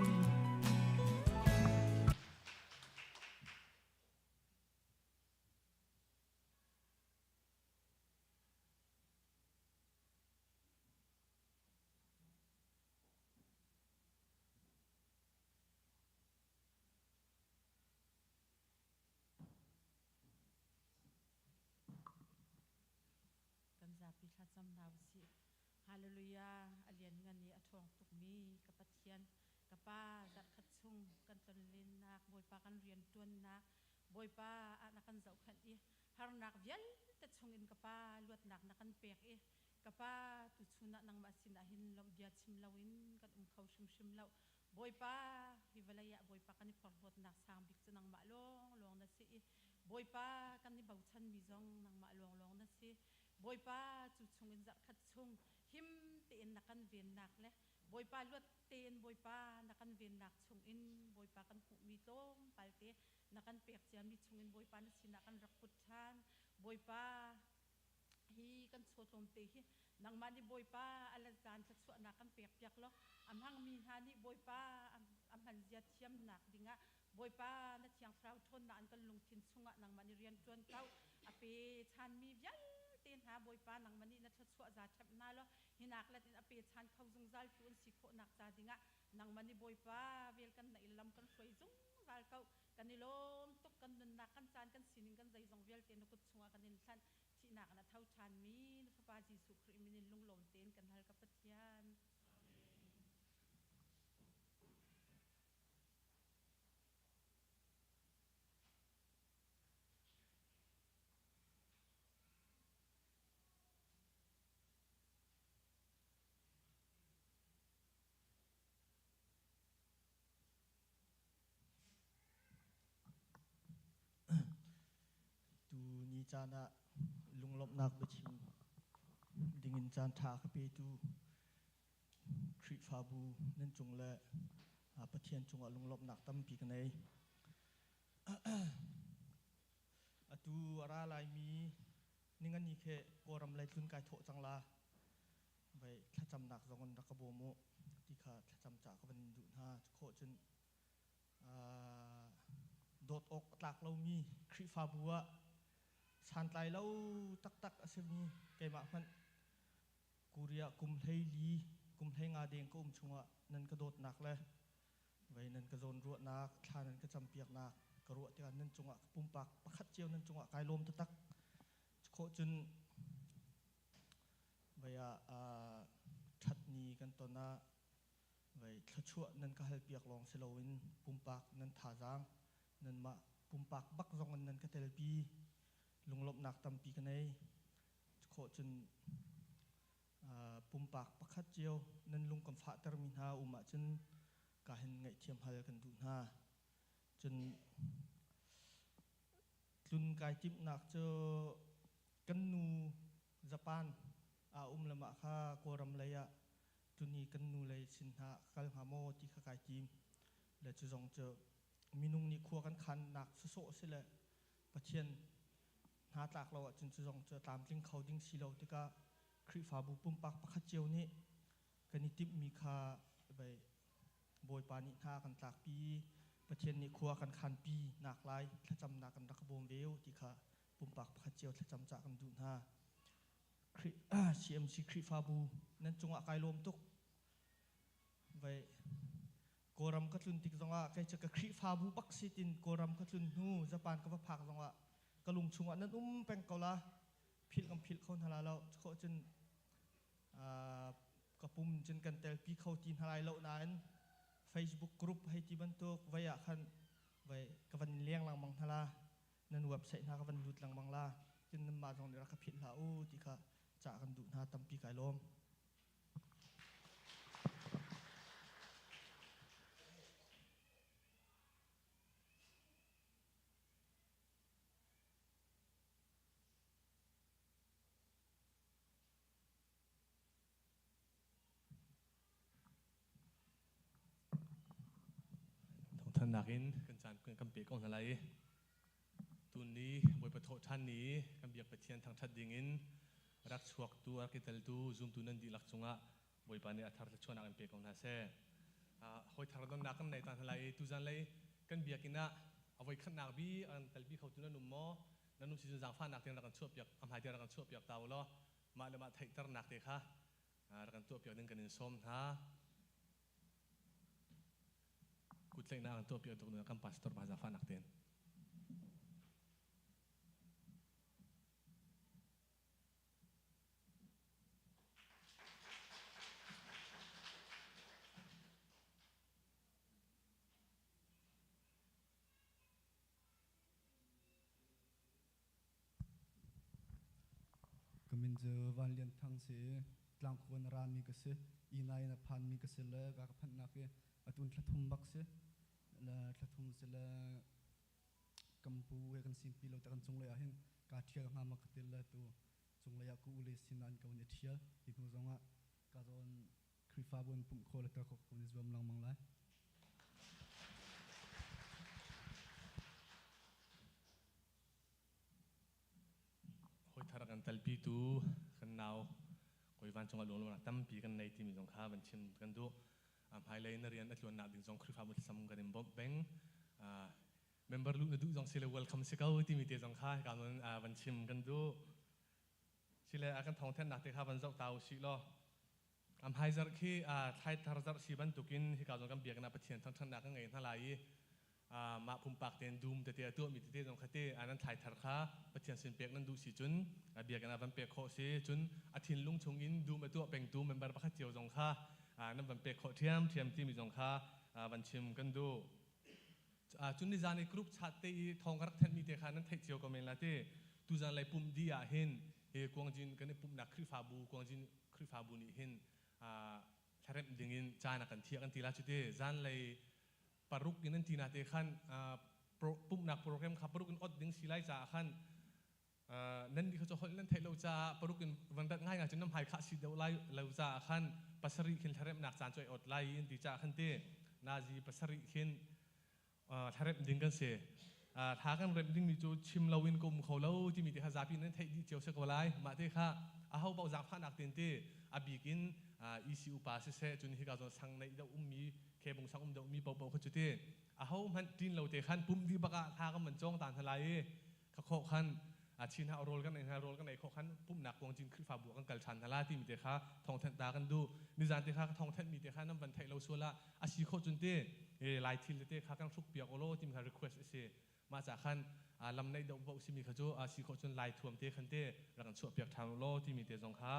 Kan zapi thlacam hna usih. Hallelujah. A lianngan i a ṭhawng tukmi ka Pathian, ka Pa, zarhkhat chung kan tlonlennak, Bawipa kan rianṭuannak, Bawipa ah na kan zohkhenh i harnak vialte chungin ka Pa luatnak na kan pek i ka Pa tuchun ah nangmah sinah hin lawmh bia chim loin kan um kho hrimhrim lo. Bawipa, hi vawlei ah Bawipa kan i porhlawtnak sang bik cu nangmah lawnglawng na si i. Bawipa kan i bochan mi zong nangmah lawnglawng na si. Bawipa cu chungin zarhkhat chung him tein na kan vennak le Bawipa luat tein Bawipa na kan vennak chungin Bawipa kan hmuhmi tlawmpal te na kan pek ciami chungin Bawipa na sinah kan rak put ṭhan. Bawipa hi kan chaw tlawmte hi nangmah nih Bawipa a let zan thluachuahnak kan pek piak law a hmangmi hna nih Bawipa a hmanzia thiamnak dingah Bawipa na Thiang Thlarau ṭhawnnak in kan lungthin chungah nangmah nih rian ṭuan ko. A pe ṭhanmi vialte hna Bawipa nangmah nih na thluachuah za ṭhemh hna law hinak let in a pe ṭhan kho zungzal tu an si khawhnak ca dingah nangmah nih Bawipa vel kan na i lam kan hruai zungzal ko. Kan i lawm tuk. Kan nunnak, kan caan, kan sining, kan zeizong vialte na kut chungah kan in hlanh. Thihnak in a tho ṭhanmi na Fapa Jesuh Khrih min in lunglawm tein kan hal ka Pathian. Tu ni caan ah lunglawmhnak biachim dingin caan ṭha a ka petu Khrihfabu nan cung le Pathian cungah lunglawmhnak tampi ka nei. Atu a ra laimi ningani khi Kawlram lei tlun kai thawh cang la. Vai thlacamnak zong in rak ka bawm u ti kha thlacam ca ka van duh hna. Khawh cun dawt awk a tlak lomi Khrihfabu ah santlai lo taktak a simi keimah hmanh Korea kum 14 kum 15 deng ka um chungah nan ka dawtnak le vei nan ka zawnruahnak thla nan ka campiaknak ka ruah tikah nan cungah ka pumpak pakhat cio nan cungah kai lawm taktak. Khawh cun vei ah ṭhatni kan ton ah vei thluachuah nan ka halpiak lawng si loin pumpak nan thazaang nanmah pumpak bak zong in nan ka telpi lunglawmhnak tampi ka nei. Khawh cun pumpak pakhat cio nan lung kan fahtermi hna um ahcun ka hin ngaihthiam hal kan duh hna. Cun tlun kai timhnak cu kan nu Japan a um lamah kha Kawlram lei ah tuni kan nu lei sin hna kal hnga maw ti kha kai tim. Le cu zong cu minung nih khua kan khannak sawsawh si le Pathian hna tlak lo ahcun cu zong cu tlamtling kho ding si lo tikah Khrihfabu pumpak pakhat cio nih kan i timhmi kha vei Bawipa nih hna kan tlakpi, Pathian nih khua kan khanpi nak lai thlacamnak kan rak bawm ve u ti kha pumpak pakhat cio thlacam cah kan duh hna. CMC Khrihfabu nan cungah kai lawm tuk. Vei Kawlram ka tlun tik zongah kei cu ka Khrihfabu bak si tin Kawlram ka tlun hnu Japan ka va phak zongah ka lung chungah nan um peng ko la. Philh kan philh kho hna la lo. Khawh cun ka pum cun kan telpi kho ti hna lai lo nain Facebook group hei ti bantuk vei ah khan vei ka van leng lengmang hna la. Nan website hna ka van lut lengmang la. Cun nanmah zong nih rak ka philh hlah u ti kha cah kan duh hna tampi kai lawm. Thawngthannak in kan caan kan pe ko hna lai. Tuni Bawipa thawhṭhan ni kan biak Pathian thangṭhat dingin rak chuaktu, rak i teltu, zumtu nan dihlak cungah Bawipa nih a thar thluachuahnak in pe ko hna seh. Hawi thar donnak kan nei ta hna lai i tuzan lei kan biakinn ah a voi khatnak bi an telpi khotu nan um maw? Nan um si cun zaangfahnak tiang rak kan chuahpiak, a hmai tiang rak kan chuahpiak ta u law mah le mah theihternak te kha rak kan tuahpiak ding kan in sawm hna. Kutlaihnak an tuahpiak tuk kan pastor pa zaangfahnak tein. Ka min cu Van Lian Thang si i tlangkhua na rami ka si. Inai na phanmi ka si le ka ka phanhnak hi atun thla thum bak si. Le thla thum si le Kan pu he kan simpi lo te kan cunglei ah hin kaa ṭhial hnga ma ka til le tu cunglei ah ka ule sin ah an ka vun i ṭhial. Hi hnu zongah ka zawn Khrihfabu in pumh khawh le tel khawh ka vun i zuam lengmang lai. Hawi thar kan telpitu kan nau kawi vancung ah lunglawmhnak tampi kan nei timi zong kha van chim kan duh. Hmailei na rian a tluannak ding zong Khrihfabu thlacam kan in bawmh peng. Member luh na duh zong sile welcome si ko timi te zong kha hika nawn van chim kan duh. Sile a kan thawngthenhnak te kha van zoh ta usih law am hai zarh khi thlai thar zarh si bantukin hika zong kan biakinn ah Pathian thangṭhatnak kan ngei hna lai i mah pumpak tein dum tete a tuahmi tete zong kha te nan thlai thar kha Pathian sin pek nan duh si cun biakinn ah van pek khawh si cun a thinlung chungin dum a tuah pengtu member pakhat cio zong kha nan van pek khawh ṭhiamṭhiam timi zong kha van chim kan duh. Cun nizan i group chat te i thawng ka rak thenhmi te kha nan theih cio ko men la ti. Tuzan lei pumh dih ah hin hi Kuangjin kan i pumhnak Khrihfabu Kuangjin Khrihfabu nih hin thlaremh dingin caan a kan thiah kan ti la cu ti. Zanlei paruk in an ti na te khan pumhnak program kha paruk in ot ding si lai caah khan nan nih kha cu holh nan theih lo caah paruk in van rat ngai ngai cun nan hmai khah si deuh lai lo caah khan pasarih khin thlaremhnak caan cu ai ot lai in ti caah khan ti nazi pasarih khin thlaremh ding kan si. Thla kan remh dingmi cu chim loin ka um kho lo timi te kha zapi nan theih dih cio si ko lai. Mah te kha aho paoh zaangfahnak tein ti a bik in EC upa siseh cun hika zawn sang neih deuh ummi khebung sang um deuh mi paohpaoh kha cu ti aho hmanh ṭin lo te khan pum dih bak ah thla kan van cawng ta hna lai i kha khawh khan chin ha rawl kan ei hna rawl kan ei khawh khan pumhnak kuangcin Khrihfabu kan kal ṭhan hna la timi te kha thawngthanh ta kan duh. Nizan te kha ka thawngthanh mi te kha nan van theih lo sual ah a si khawh cun te lai thil tete kha kan hruk piak ulaw timi kha request a si. Mah ca khan lam neih deuh boh simi kha cu a si khawh cun lai thuam te khan te rak kan chuah piak ṭhan ulaw timi te zong kha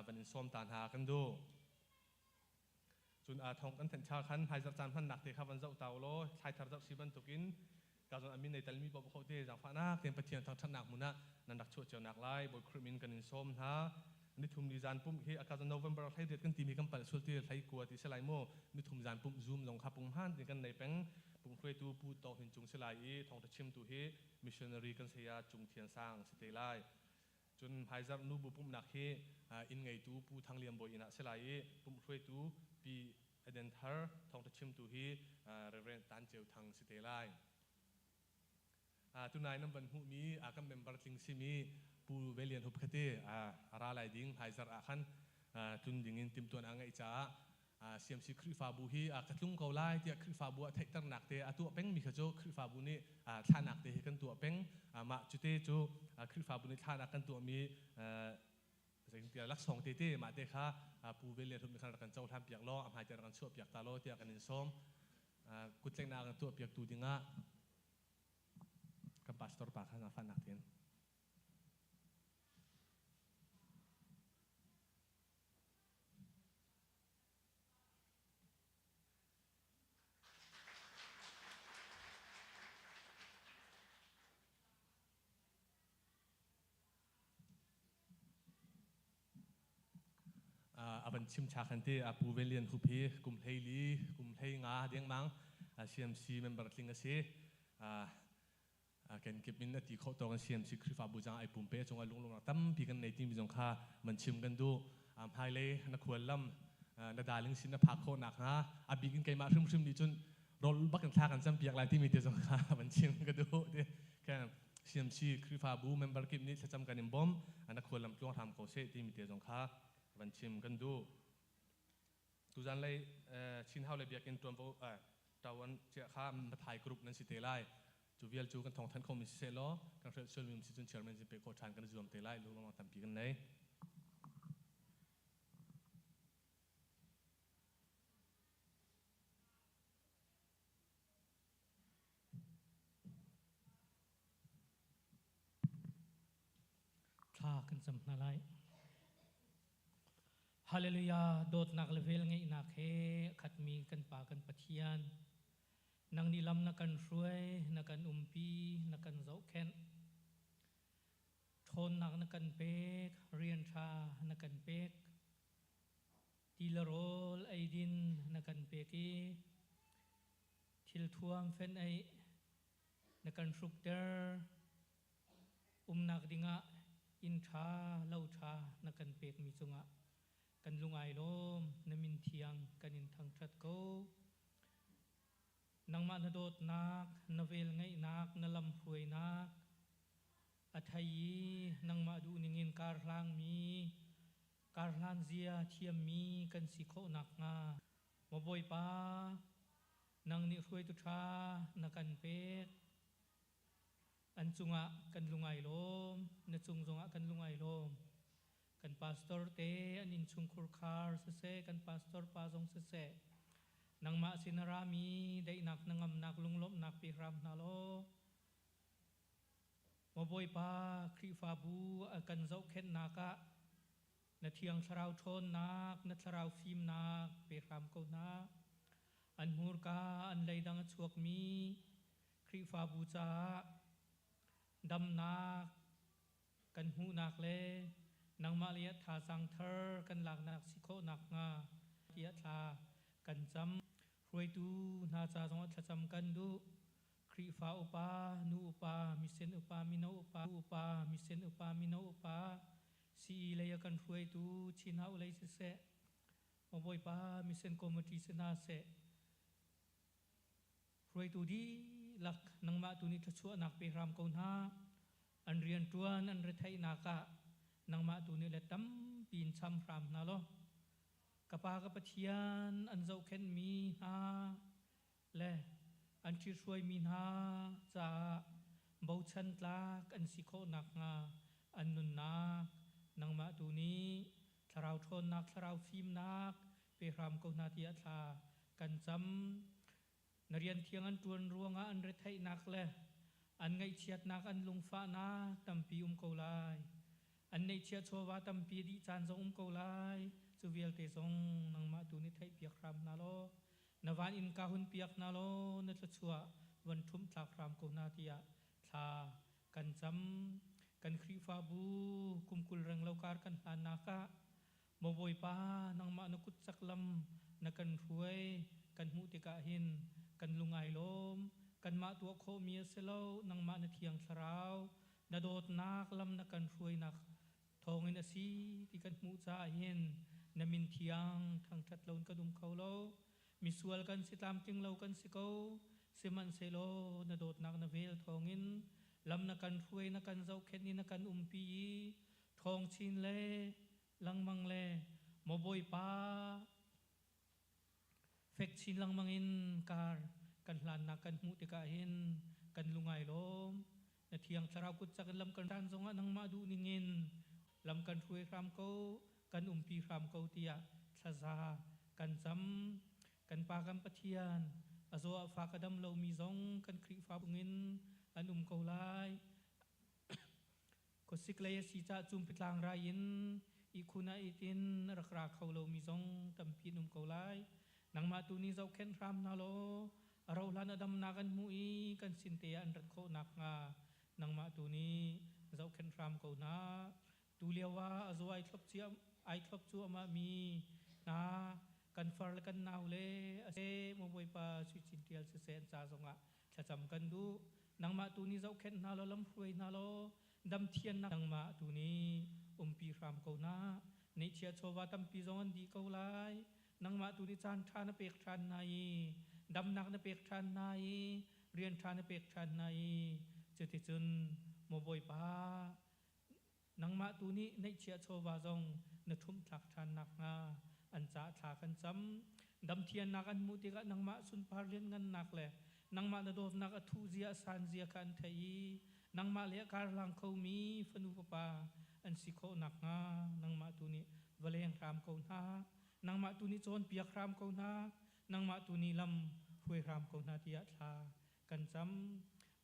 van in sawm ta hna kan duh. Cun thawng kan thanh ṭha khan hmaizarh caan hmannak te kha van zoh ta ulaw thlaithar zoh si bantukin ka zawn a min ei telmi paoh kho te zaangfahnak tein Pathian thangṭhatnak hmun ah nan rak chuah cionak lai Bawi Khrih min kan in sawm hna. Nithum ni zan pumh hi aka November 18 kan timi kan palh sul ti 19 ti si lai mu. Nithum zan pumh Zoom zong kha punghman tin kan nei peng. Pumhruaitu Pu Tawk Hin Cung si lai i thawngṭha chimtu hi missionary kan saya Cung Thian Sang si te lai. Cun hmaizarh nubu pumhnak hi inn ngeitu Pu Thang Lian Bawi inn ah a si lai i pumhhruaitu Pi Eden Thar thawngṭha chimtu hi Rev. Tan Ceu Thang si te lai. Tunai nan van hmuhmi kan member tling simi Pu Ve Lian Hup kha ti a ra lai ding hmaizarh ah khan tlun ding in timhtuan a ngeih caah CMC Khrihfabu hi ka tlung ko lai tiah Khrihfabu ah theihternak te a tuah pengmi kha cu Khrihfabu nih thlahnak te hi kan tuah peng. Mah cute cu Khrihfabu nih thlahnak kan tuahmi zeitintiah laksawng tete mah te kha Pu Ve Lian Hrup nih khan rak kan cohlan piak law a hmai te rak kan chuah piak ta law tiah kan in sawm. Kuttlennak kan tuah piaktu dingah kan pastor pa kha ngafahnak tein. A van chim cha khan ti a Pu Ve Lian Hup hi kum 14 kum 15 dengmang CMC member tling a si. Kenkip in a ti khawh tawk in CMC Khrihfabu zang ai pumpe cungah lunglawmhnak tampi kan nei timi zong kha man chim kan duh. Hmailei na khual lam na darling sin na phak khawh nakhnga a bik in keimah hrimhrim nih cun rol bak in thla kan cam piak lai timi te zong kha van chim ka duh. Ti khen CMC Khrihfabu member kip nih thlacam kan in bawm na khual lam tluang hram ko seh timi te zong kha van chim kan duh. Tuzan lei Chin Hau le Biakinn ṭuanvo ṭawan chiah kha Mathai group nan si te lai. Cu vial cu kan thawngthan khomi siseh law kan hrelh sualmi um si cun chairman sin pek khawh ṭhan kan i zuam te lai. Lunglawmhnak tampi kan nei. Thla kan cam hna lai. Hallelujah dawtnak le velngeihnak he khatmi kan Pa kan Pathian nang nih lam na kan hruai na kan umpi na kan zohkhenh ṭhawnnak na kan pek rian ṭha na kan pek ti le rawl eidin na kan pek i thilthuam fenh-eih. Na kan hrukter. Umnak dingah inn ṭha, lo ṭha na kan pekmi cungah kan lung ai lawm. Na min thiang kan in thangṭhat ko. Nangmah na dawtnak, na velngeihnak, na lamhruainak a thei i nangmah duhning in kar hlangmi, kar hlan zia thiammi kan si khawh nakhnga maw Bawipa, nang nih hruaitu ṭha na kan pek. An cungah kan lung ai lawm, na cung zongah kan lung ai lawm. Kan pastor te an innchungkhur khar siseh, kan pastor pa zong siseh, nangmah sin a rami daihnak hnangamnak lunglawmhnak pe hram hna law, Maw Bawipa, Khrihfabu a kan zohkhenhnak ah na Thiang Thlarau ṭhawnnak, na Thlarau fimnak pe hram ko hna. An hmurka an leidang a chuakmi Khrihfabu caah damnak kan hmuhnak le nangmah lei ah thazaang thar kan laknak si khawh nakhnga tiah thla kan cam. Hruaitu hna ca zongah thlacam kan duh. Khrihfa upa, nu upa, misen upa, mino upa, upa, misen upa, mino upa, CE lei a kan hruaitu Chin Hau lei siseh, Maw Bawipa mission committee si hna seh, Hruaitu dihlak nangmah tu nih thluachuahnak pe hram ko hna. An rianṭuan an retheihnak ah nangmah tu nih le tampi in cham hram hna law ka Pa ka Pathian an zohkhenhmi hna le an ṭhithruaimi hna caah bochan tlak an si khawh nakhnga an nunnak nangmah tu nih thlarau ṭhawnnak thlarau fimnak pe hram ko hna tiah thla kan cam. Na rian thiang an ṭuan ruangah an retheihnak le an ngaihchiatnak an lungfahnak tampi um ko lai. An neihchiah chawva tampi dih caan zong um ko lai. Cu vialte zong nangmah tu nih theihpiak hram hna law na van innka hun piak hna law na thluachuah von ṭhumh thlak hram ko hna tiah thla kan cam. Kan Khrihfabu kum 20 renglo kar kan hlannak ah Maw Bawipa, nangmah na kut cak lam na kan hruai kan hmuh tikah hin kan lung ai lawm. Kanmah tuah khawhmi a si lo, nangmah na Thiang Thlarau, na dawtnak lam na kan hruainak thawngin a si ti kan hmuh caah hin na min thiang thangṭhat loin kan um kho lo. Misual kan si, tlamtling lo kan si ko, sihmanhsehlaw na dawtnak na vel thawngin lam na kan hruai, na kan zohkhenh i na kan umpi i ṭhawng chin le lengmang le maw Bawipa fek chin lengmang in kar kan hlannak kan hmuh tikah hin kan lungai lawm. Na Thiang Thlarau kut cak in lam kan hran zongah nangmah duh ningin lam kan hruai hram ko, kan umpi hram ko tiah thlaza kan cam. Kan Pa kan Pathian, a zaw a fak a dam lomi zong kan Khrihfa bungin an um ko lai. Khuasik lei a si caah cumpitlang rai in ihkhun ah it in rak ra kho lomi zong tampi an um ko lai. Nangmah tu nih zohkhenh hram hna law a rauhhlan a damnak an hmuh i kan sin te ah an rat khawh nakhnga nangmah tu nih zohkhenh hram ko hna. Tu lio ah a zaw ai thlop cia ai thlop cuahmah mi hna kan far le kan nau le a se maw Bawipa Sui Cin Tial siseh an ca zongah thlacam kan duh. Nangmah tu nih zohkhenh hna law lamhruai hna law damthiannak nangmah tu nih umpi hram ko hna. Neihchia chawva tampi zong an dih ko lai. Nangmah tu nih caan ṭha na pek ṭhan hna i damnak na pek ṭhan hna i rian ṭha na pek ṭhan hna i cuticun maw Bawipa nangmah tu nih neihchiah chawva zong na ṭhumh thlak ṭhan nakhnga an caah thla kan cam. Damthiannak an hmuh tikah nangmah sunpar lianngannak le nangmah na dawtnak a thuh zia a san zia kha an theih i nangmah le a karhlang khomi fanu fapa an si khawh nakhnga nangmah tu nih va leng hram ko hna. Nangmah tu nih cawnpiak hram ko hna. Nangmah tu nih lam hruai hram ko hna tiah thla kan cam.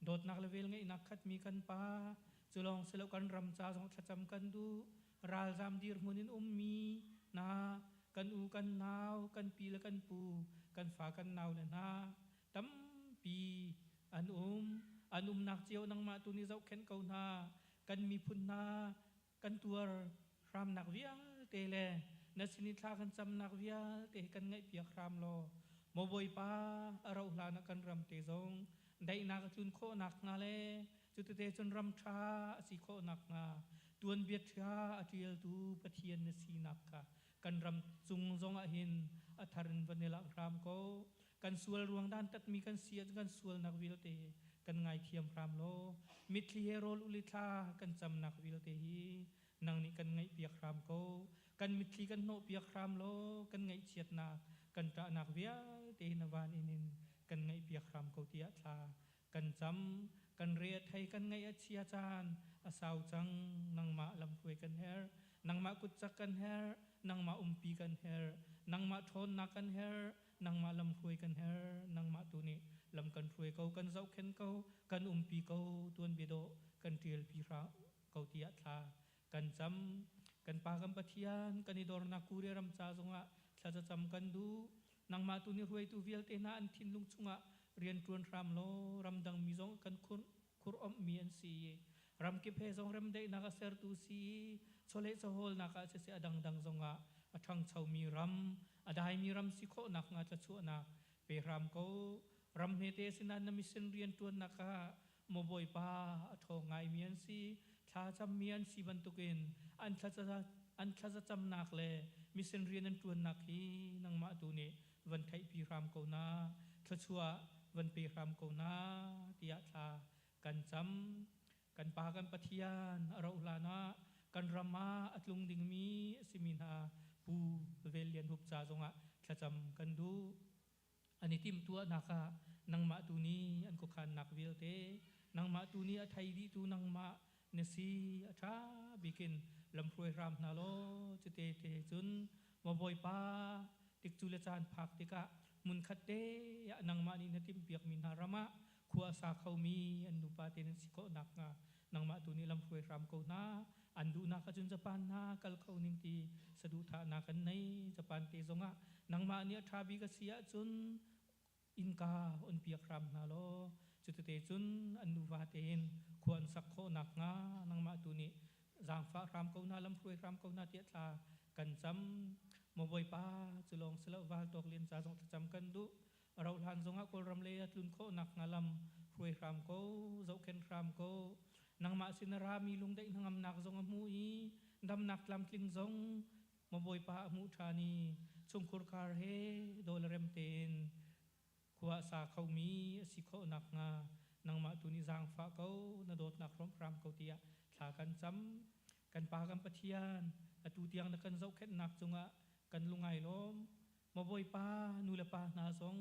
Dawtnak le velngeihnak khatmi kan Pa, cu lawng si lo kan ram ca zong thlacam kan duh. Ralzam dirhmun in ummi hna, kan u kan nau, kan pi le kan pu, kan fa kan nau le hna tampi an um. An umnak cio nangmah tu nih zohkhenh ko hna. Kan miphun hna kan tuar hramnak vialte le na sin i thla kan camnak vialte hi kan ngaihpiak hram law maw Bawipa, a rauh hlan ah kan ram te zong Daihnak a tlun khawh nakhnga le cutete cun ram ṭha a si khawh nakhnga tuanbia ṭha a ṭialtu Pathian na sinak kha kan ram cung zongah hin a thar in van i langh hram ko. Kan sual ruang dantatmi kan si ahcun kan sualnak vialte kan ngaithiam hram law mitthli he rawl uli thla kan camnak vialte hi nang nih kan ngaihpiak hram ko. Kan mitthli kan hnawhpiak hram law kan ngaihchiatnak kan ṭahnak vialte hi na van in in kan ngaihpiak hram ko tiah thla kan cam. Kan re a thei, kan ngaih a chia caan a sau cang. Nangmah lamhruai kan herh, nangmah kutcak kan herh, nangmah umpi kan herh, nangmah ṭhawnnak kan herh, nangmah lamhruai kan herh. Nangmah tu nih lam kan hruai ko, kan zohkhenh ko, kan umpi ko, tuanbia dawh kan ṭialpi hram ko tiah thla kan cam. Kan Pa kan Pathian, kan i dornak Korea ram ca zongah thlacam kan duh. Nangmah tu nih hruaitu vialte hna an thinlung chungah rianṭuan hram law ramdang mi zong kan khur omhmi an si i ramkip he zong remdaihnak a sertu si i chawleh chawhawlnak ah siseh a dangdang zongah a ṭhangchomi ram, a daimi ram si khawhnak hnga thlachuahnak pe hram ko. Ram hmete sinah na mission rianṭuannak ah maw Bawipa, a ṭhawng ngaimi an si, thlacammi an si bantukin an thlazacamnak le mission rian an ṭuannak hi nangmah tu nih van theihpi hram ko na, thluachuah van pe hram ko na tiah thla kan cam. Kan Pa kan Pathian, a rauh hlan ah kan ram ah a tlung dingmi a simi hna Pu Vel Lian Hup ca zongah thlacam kan duh. An i timhtuahnak ah nangmah tu nih an khuakhannak vialte, nangmah tu nih a thei dihtu nangmah na si. A ṭha bikin lamhruai hram hna law cute te cun maw Bawipa, tikcu le caan phak tikah hmunkhat te ah nangmah nih na timhpiakmi hna ram ah khua a sa khomi an nupa te nan si khawh nakhnga nangmah tu nih lamhruai hram ko hna. An duhnak ahcun Japan hna kal kho ning ti saduhthahnak an nei. Japan te zongah nangmah nih a ṭha bik a si ahcun innka on piak hram hna law cutete cun an nuva tein khua an sak khawh nakhnga nangmah tu nih zaangfah hram ko hna, lamhruai hram ko hna tiah thla kan cam. Maw Bawipa, cu lawng si lo, val tawk lian ca zong thlacam kan duh. A rauh hlan zongah Kawlram lei a tlun khawh nakhnga lam hruai hram ko, zohkhenh hram ko. Nangmah sin a rami lungdaih hnangamnak zong a hmu i damnak tlamtling zong maw Bawipa a hmuh ṭhan i chungkhur khar he dawlarem tein khua a sa khomi a si khawh nakhnga nangmah tu nih zaangfah ko, na dawtnak hrawmh hram ko tiah thla kan cam. Kan Pa kan Pathian, atu tiang na kan zohkhenhnak cungah kan lungai lawm. Maw Bawipa, nu le pa hna zong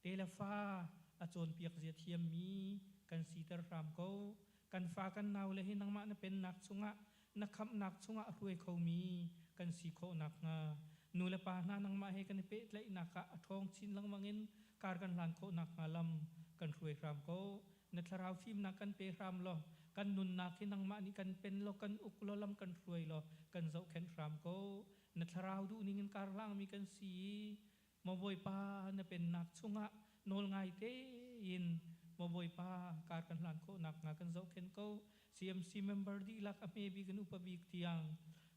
te le fa a cawnpiak zia thiammi kan siter hram ko. Kan fa kan nau le hi nangmah na pennak chungah, na khamhnak chungah a hruai khomi kan si khawh nakhnga nu le pa hna nangmah he kan i pehtlaihnak ah a ṭhawng chin lengmang in kar kan hlan khawh nakhnga lam kan hruai hram ko. Na thlarau fimnak kan pe hram law kan nunnak hi nangmah nih kan pen law kan uk law lam kan hruai law kan zohkhenh hram ko. Na thlarau duhning in karhlangmi kan si i maw Bawipa, na pennak chungah nawl ngai tein maw Bawipa kar kan hlan khawh nakhnga kan zohkhenh ko. CMC member dihlak a hme bik in upa bik tiang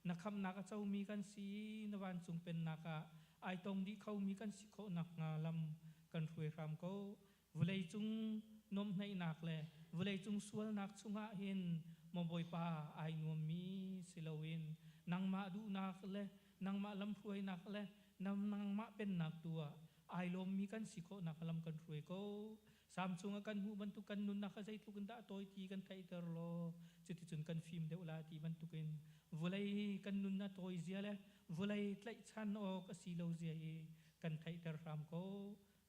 na khamhnak a comi kan si i na vancung pennak ah ai tong dih khomi kan si khawh nakhnga lam kan hruai hram ko. Vawleicung nuamhhnaihnak le vawleicung sualnak chungah hin maw Bawipa ai nuammi si loin nangmah duhnak le nangmah lamhruainak le nangmah pennak tu ah ai lawmmi kan si khawhnak lam kan hruai ko. Salm chungah kan hmuh bantuk kan nunnak kha zeitluk in dah a tawi ti kan theihter law cuticun kan fim deuh la ti bantukin vawlei kan nun a tawi zia le vawlei tlaihchan awk a si lo zia hi kan theihter hram ko.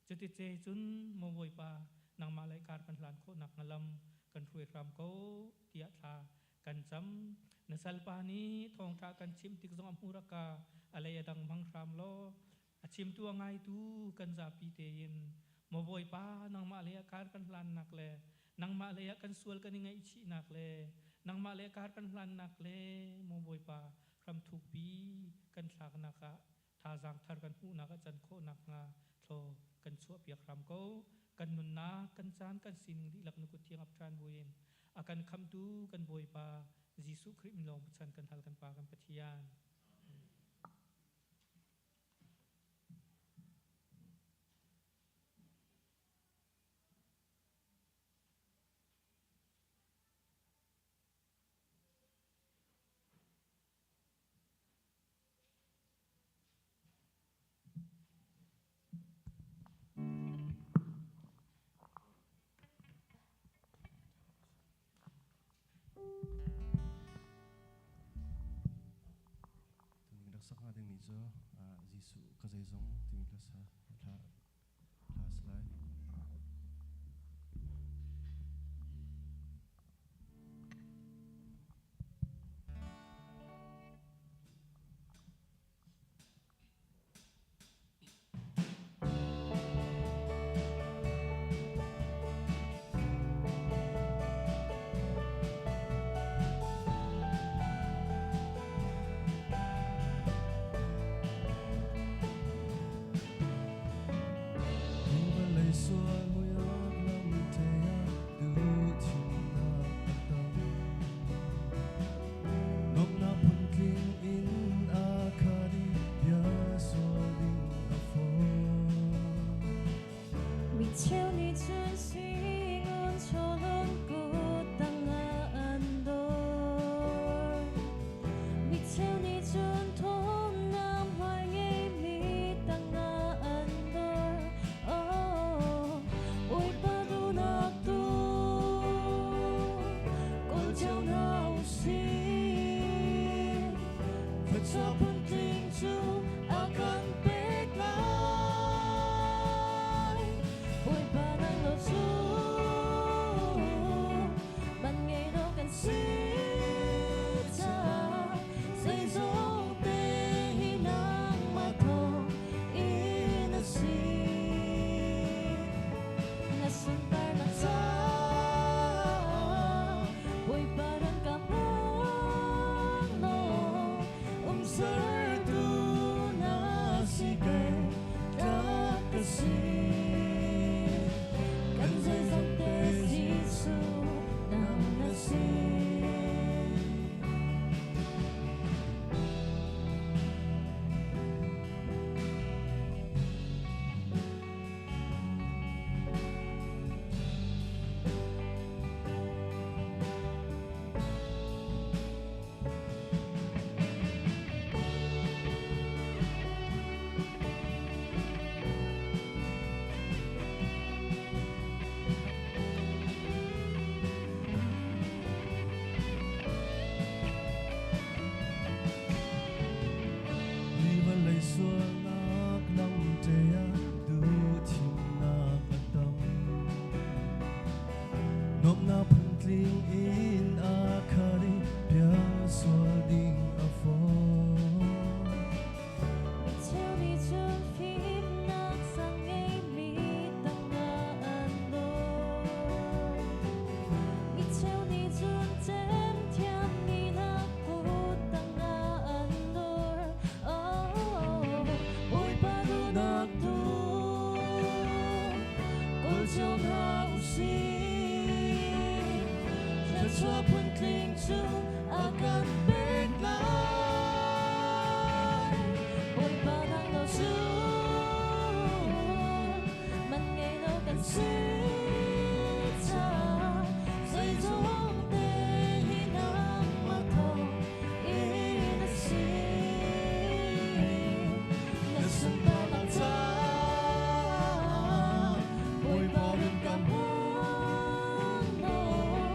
Cutice cun maw Bawipa, nangmah lei kar kan hlan khawh nakhnga lam kan hruai hram ko tiah thla kan cam. Na salpa nih thawngṭha kan chim tik zong a hmur a ka a lei a dang hmang hram law a chimtu a ngaitu kan zapi tein maw Bawipa, nangmah lei ah kar kan hlannak le nangmah lei ah kan sual kan i ngaihchihnak le nangmah lei ah kar kan hlannak le maw Bawipa, hram thukpi kan thlaknak ah thazaang thar kan hmuhnak a can khawh nakhnga thlaw kan chuahpiak hram ko. Kan nunnak, kan caan, kan sining dihlak na kut thiang ap ṭhan buin a kan khamhtu kan Bawipa Jesuh Khrih min lawng chan kan hal kan Pa kan Pathian. cu Jesuh ka zeizong timi hla sa hla hla si lai. Micheu nih cun singun chawlung kut tangah an dor. Micheu nih cun thawmnam hmai ngeimi tangah an dor. Oh, Bawipa duhnak tu kawl cio hna u sih. Thluachuah phuntling cu a kan pek lai. Bawipa nang lo cu man ngei lo kan si caah zeizong te hi nangmah thawng in a si. Na sunparnak caah Bawipa ran ka hmang law umsertu na si kei tlak ka si. Kan zeizong te Jesuh nang na si. Hi vawlei sualnak lamte ah duhthimnak a tam. Nuamhnak phuntling in a khat i pialsual ding a fawi. Micheu nih cun fimnak sang ngeimi tangah an dor. Micheu nih cun cemthiammi hna kut tangah an dor. Oh, Bawipa duhnak tu kawl cio hna u sih. Thluachuah phuntling cu a kan pek lai. Bawipa nang lo cu man ngei lo kan si caah zeizong te hi nangmah thawng in a si. Na sunparnak caah Bawipa rin ka hmang law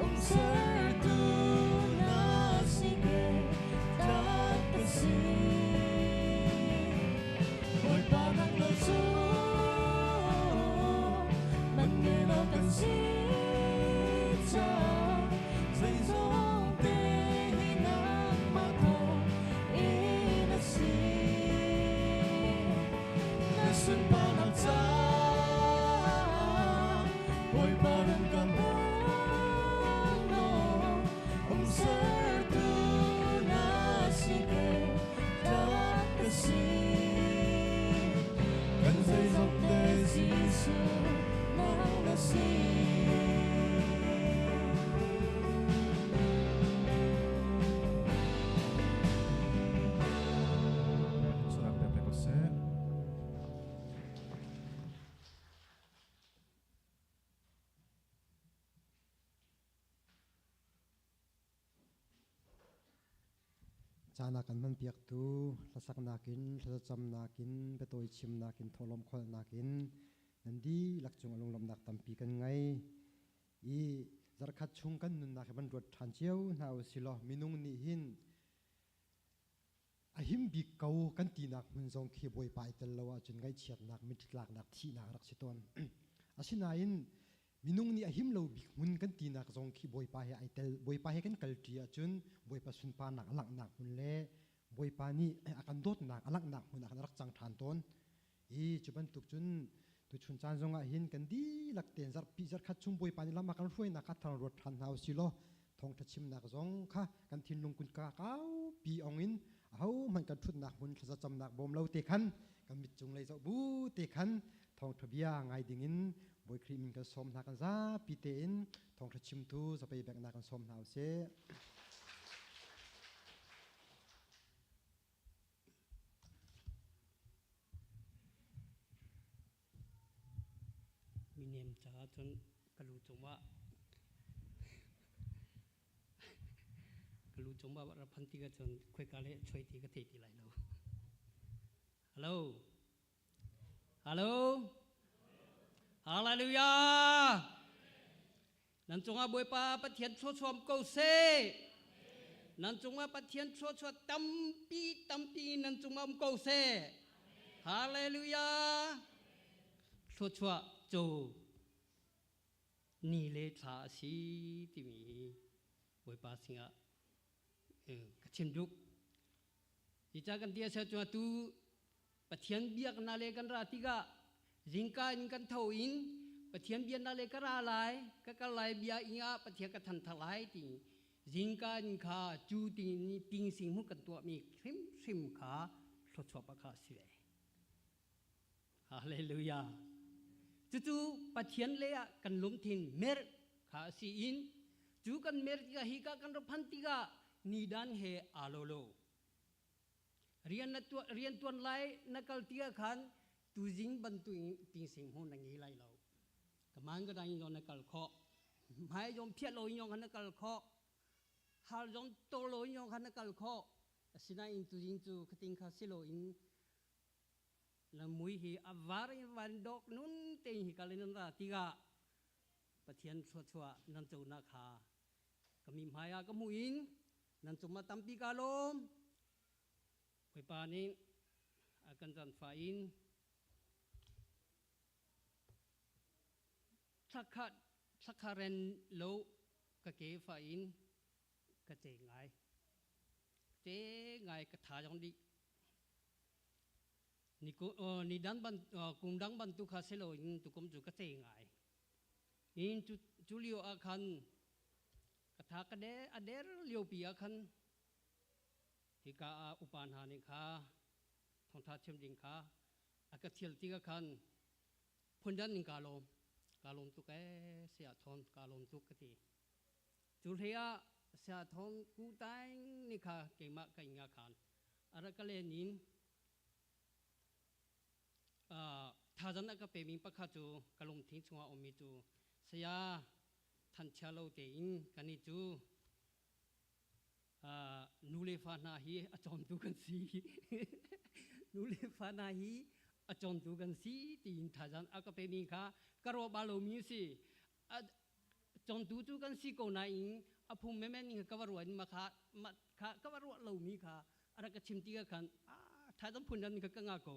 umsertu na si kei tlak ka si. Bawipa nang lo cu man ngei lo kan si caah zeizong te hi nangmah thawng in a si. Na sunparnak caah Bawipa ran ka hmang law umsertu na si kei tlak ka si. Kan zeizong te Jesuh nang na si. Sunak pek ko seh. Caan a kan hmanpiaktu hlasaknak in, thlacamnak in, biatawi chimnak in, thawhlawm kholhnak in nan dihlak cung a lunglawmhnak tampi kan ngei. I zarhkhat chung kan nunnak hi van ruat ṭhan cio hna u si law minung nih hin A him bik ko kan tinak hmun zong khi Bawipa i tel lo ahcun ngaihchiatnak, mittlaknak, thihnak rak si tawn. Asinain minung nih a him lo bik hmun kan tinak zong khi Bawipa he ai tel, Bawipa he kan kalṭi ahcun Bawipa sunparnak a langhnak hmun le Bawipa nih a kan dawtnak a langhnak hmun ah kan rak cang ṭhan tawn. I cu bantuk cun tuchun caan zongah hin kan dihlak tein zarhpi zarhkhat chung Bawipa nih lam a kan hruainak kha thar ruat ṭhan hna usih law thawngṭha chimnak zong kha kan thinlung kunka kaupi ong in ahohmanh kan ṭhutnak hmun thlazacamnak bawm lo te khan kan mit cung lei zoh bu te khan thawngṭha bia ngai dingin Bawi Khrih min kan sawm hna kan zapi tein thawngṭha chimtu zapei beknak kan sawm hna usih. Minem caah cun ka lu cungah ka lu cungah ra phan ti ka cun khoika le choi ti ka thei ti lai lo. Hello. Hello. Hallelujah. Nan cungah Bawipa Pathian thluachuam ko seh. Nan cungah Pathian thluachuah tampi tampi nan cungah um ko seh. Hallelujah. Thluachuah cu ni le thla a si timi hi Bawipa singah ka chim duh. Hi ca kan ti a cun atu Pathian biaknak le kan ra tikah zingka in kan tho in Pathian biaknak le ka ra lai ka kal lai bia ing ah Pathian ka thanthar lai ti zingka in kha cu ting ni ting sing mu kan tuahmi hrimhrim kha thluachuah pa kha si ve. Hallelujah. Cucu Pathian le ah kan lungthin mer kha a si in cu kan mer tikah hi ka kan rak phan tikah nidan he aa lo lo. Rian na tuah rian tuan lai na kal tikah khan tuzing bantuk ting sing hu na ngei lai lo. Kaman ka dang in na kal khawh. Hmai zong phiat lo in na kal khawh. Hal zong to lo in na kal khawh. Asinain tuzing cu khating kha si lo in na mui hi a var in van dok nun te hi kal in ra tikah Pathian thluachuah nan conak kha ka mi hmai ah ka hmuh in nan cungah tampi ka lawm. Bawipa nih a kan zanfa in thlakhat thlakharen lo ka ke fa in ka ce ngai ce ngai ka tha jong dih ni ni dang ban kum dang bantuk kha selo in tukum cu ka ce ngai in cu cu lio ah khan ka tha ka der a der lio pi ah khan hika ah upa hna nih kha thawngtha chim ding kha a ka thial ti ka khan phundan ning ka lawm ka lawm tuk ee sia thon ka lawm tuk ka ti cu hlei ah sia thong ku taing ni kha keimah ka inga khan ara ka len in thazan a ka pemi pakhat cu ka lungthin chungah ummi cu saya thanchia lo tein kan i cu nu le fa hna hi a cawmtu kan si nu le fa hna hi a cawmtu kan si tiin thazan a ka pemi kha ka ruah ba lomi si cawmtu cu kan si ko nain a phung menmen in ka va ruah in ma kha ma kha ka va ruah lomi kha a rak ka chim ti ka khan a thazan phun dan ka ka nga ko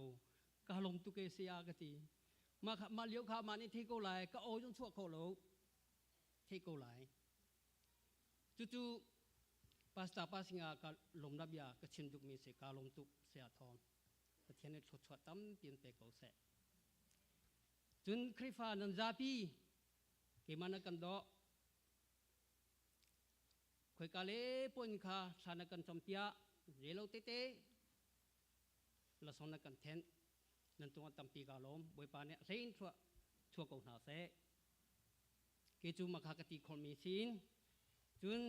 ka lom tu ke sia ka ti ma kha ma lio kha ma nih thei ko lai ka o jong chuah kho lo thei ko lai cucu pastor pa singa ka lom na bia ka chim duk mi se ka lom tuk se a thong Pathian nih thluachuah tampi in pe ko seh cun Khrihfa nan zapi keimah na kan dawh khoika le pon kha thla na kan cam piah relo tete lasong na kan thenh nan cungah tampi ka lawm Bawipa nih a hlein chuah chuah ko hna seh ke cu makha ka ti khawhmi sin cun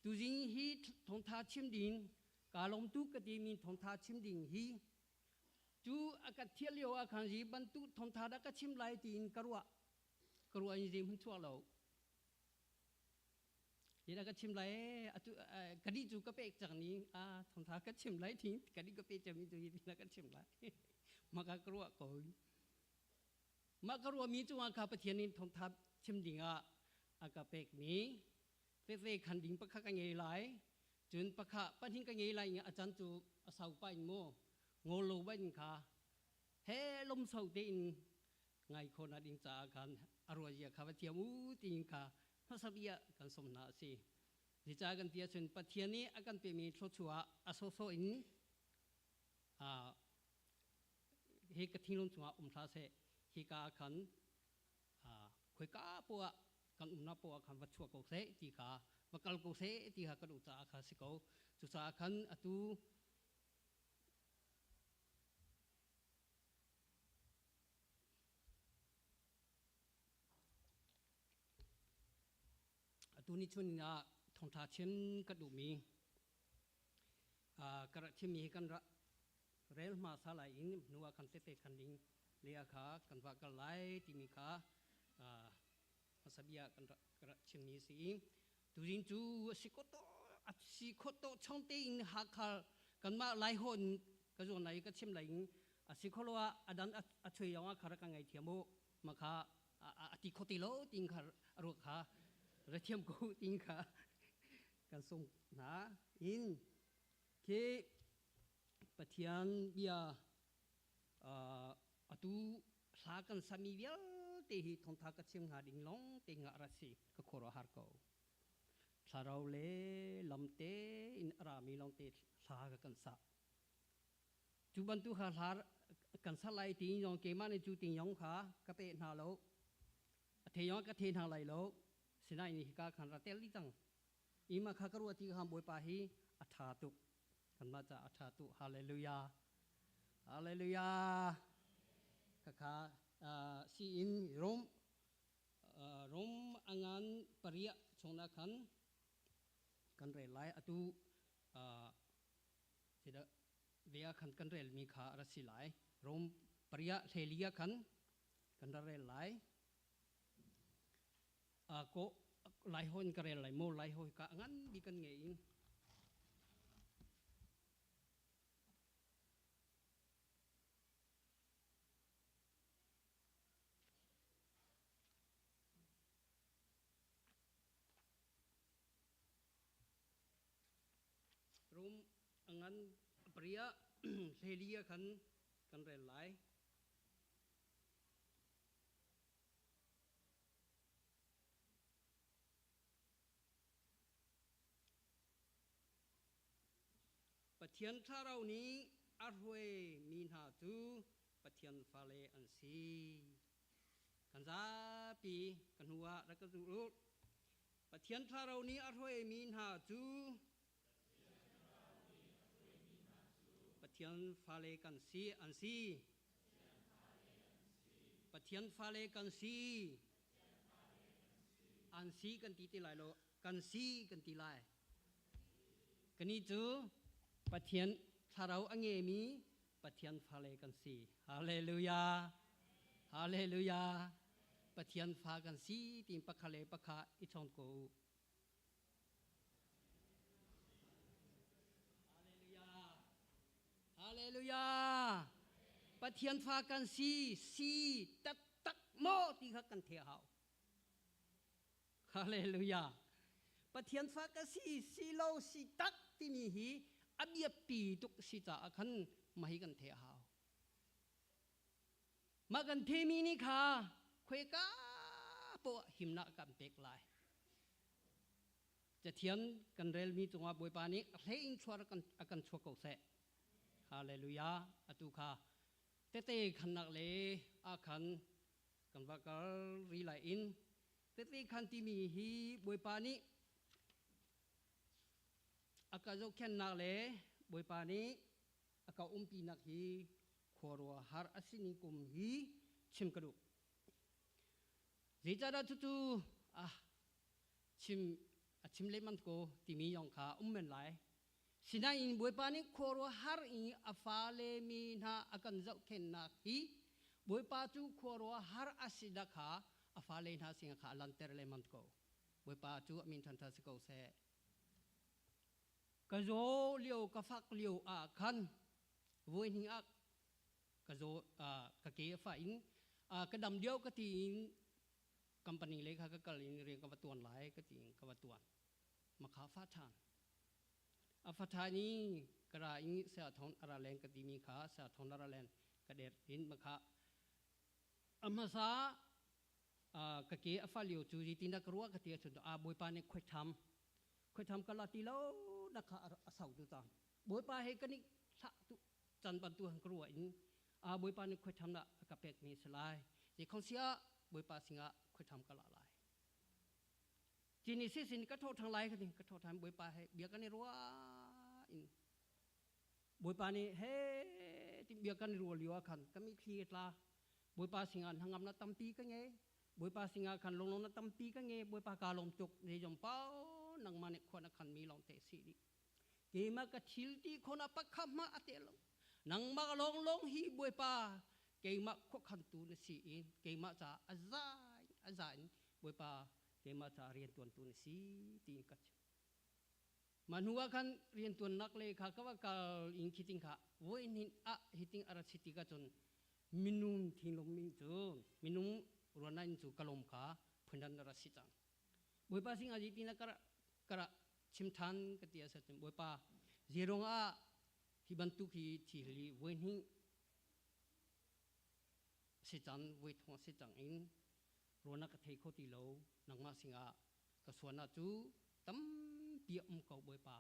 tuzing hi thawngtha chim ding ka lawm tuk ka timi thawngtha chim ding hi cu a ka thial lio ah khan hi bantuk thawngtha dah ka chim lai tiin ka ruah ka ruah in zei hmun chuak lo Hi ka chim lai atu ka di cu ka pek cang ni a thongtha ka chim lai thi ka di ka pe cami tu hi tina ka chim lai ma ka ka ruah ko ma ka ruah mi cungah kha Pathian in thongtha chim ding ah a ka pek mi fefe khan ding pakha ka ngei lai Cun pakha pahnih ka ngei lai a can cu a sau pa in mu ngol lo ba in kha he lom sau te in ngai kho na ding caah khan a ruazia kha va thiam u tiin kha hmasa bia kan som hna a si. Zica kan ti ahcun Pathian nih a kan pemi thluachuah a sawsawh in hi ka thinlung chungah um hlah seh hika ah khan khoika poah kan umnak poah khan va chuak ko seh ti kha va kal ko seh ti kha kan u caah kha si ko. Cucaah khan atu Atu ni chun ah thawngṭha chim ka duhmi ka rak chimmi hi kan rak rel hmasa lai in hnu ah kan tete khan ding le kha kan va kal lai timi kha hmasa bia kan rak chimmi si i tuzing cu a si ko to a si kho to chong tein Hakha kanmah lai hawn ka zuan lai ka chim lai in a si kho lo ah adan a chui yong ah khara ka ngai thiam u ma kha a ti kho ti lo ting kha ru kha ra thiam ko ting kha kan sung hna in khi Pathian bia atu hla kan sami vialte hi thongtha ka chim hnga ding long te nga ra si ka khoro har ko thlarau le lamte in arami long te hla ka kan sa Cu bantuk kha hla kan sa lai ti yong keimah nih cu ting yong kha ka pe hna lo. A the yong ka the hna lai lo. Sinain hika khan ra tel dih cang. Ima kha ka ruah ti kha Bawipa hi a ṭha tuk. Kanmah ca a ṭha tuk. Hallelujah. Hallelujah. Khakha si in Rom Rom angan paria chungah khan kan rel lai. Atu Vea khan kan relmi kha a ra si lai. Rom paria hlelia khan kan ra rel lai. Ko lai hon ka rel lai mo lai hoi ka ngan bi kan ngei in. Rum a ngan paria hlelia khan kan rel lai. Pathian thlarau nih a hruai mi hna cu Pathian fale an si. Kan zapi ka hnu ah rak ka zul u. Pathian thlarau nih a hruaimi hna cu Pathian fale kan si an si. Pathian fale kan si. An si kan ti ti lai lo, kan si kan ti lai. Kani cu Pathian thlarau a ngeimi Pathian fale kan si. Hallelujah. Hallelujah. Pathian fa kan si tiin pakha le pakha i chawn ko u. Hallelujah. Hallelujah. Pathian fa kan si, si taktak maw ti kha kan the hau. Hallelujah. Pathian fa ka si, si lo si tak timi hi a biapi tuk si caah khan mahi kan the hau. Mah kan themi nih kha khuaika poah himnak kan pek lai. Cathiang kan relmi cungah Bawipa nih a hlei in chuar a kan chuak ko seh. Hallelujah. Atu kha tete khannak le a khan kan va kal ri lai in tete khan timi hi Bawipa nih a ka zohkhennak le Bawipa nih a ka umpinak hi khuaruahhar a sini kum hi chim ka duh. Zeicahdah cucu ah chim a chim lehman ko timi yong kha um men lai. Sinain Bawipa nih khuaruahhar i a fale mi hna a kan zohkhennak hi Bawipa cu khuaruahhar a si dah kha a fale hna sinah kha a lanter lehman ko. Bawipa cu a min ṭhanṭha si ko seh. Ka zaw lio ka fak lio ah khan voi hnih ah ka zaw ka ke a fah in ka dam lio ka ti in company lei kha ka kal in rian ka va tuan lai ka ti in ka va tuan makha fa ṭhan. A fatha ni kara in sa thon ara len ka timi kha sa thon ara len ka der in makha amasa ka ke a fa lio chu ji tina ka ruwa ka tia chu a boipa ne khoi tham khoi tham ka la ti lo na kha a sau tu ta boipa he kani thla tu chan ban tu hang ka ruwa in a boipa ne khoi tham na ka pek mi salai ji khong sia boipa singa khoi tham ka la lai chini si sin ka tho thang lai ka ti ka tho tham boipa he bia kan i ruwa in boipa ni he ti bia kan ruwa liwa khan kami thli tla boipa singa hangam na tampi ka nge boipa singa khan longlong na tampi ka nge boipa ka lom tuk ne jom pau nang mane khona khan mi long te si di ke ma ka thil ti khona pakha ma ate lo nang ma long long hi boipa keima kho khan tu na si in keima cha azai azai boipa keima cha rian tuan tu na si ti ka manua khan rian tuan nak le kha ka wa kal in khiting kha voi nin a hiting ara chiti ka chon minung thinlung mi chu minung ruanain chu kalom kha phunan ra si chang boipa sing aji tina kara kara chimthan ka ti asa chim boipa zerong a hi bantuk hi thili voi ni si chan voi thong si chang in rona ka thei kho ti lo nangma singa ka suana chu tampi um ko boipa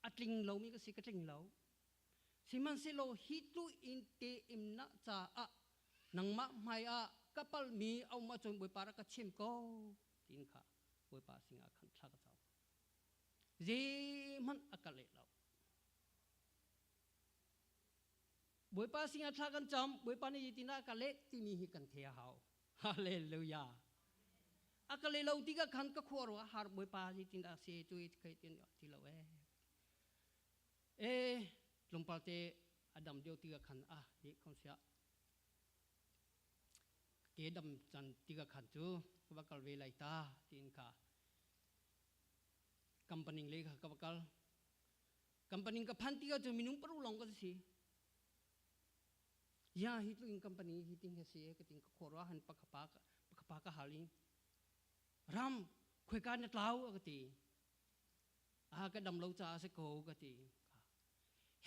atling lo mi ka si ka tling lo sihmanhsehlaw hi tu in te im na cha a nangmah hmai ah kapal mi aum ahcun Bawipa rak ka chim ko tiin kha Bawipa singah khan thla ka cam. Zeihmanh a ka leh lo. Bawipa singah thla kan cam, Bawipa nih zeitindah a ka leh timi hi kan thei a hau. Hallelujah. A ka leh lo tikah khan ka khua ruah har Bawipa zeitindah se tu kai tin ti lo eh. E tlawmpal te a dam deuh tikah khan ah hi khom sia ke dam chan tikah khan cu ka va kal ve lai ta tiin kha company le kha ka va kal company ka phan tikah cu minung paru lawng ka si ya hi tlu in company hi ting he si ka ting ka khor han pakha pa ka halin ram khoi ka na tlau ka ti a ka dam lo ca si ko ka ti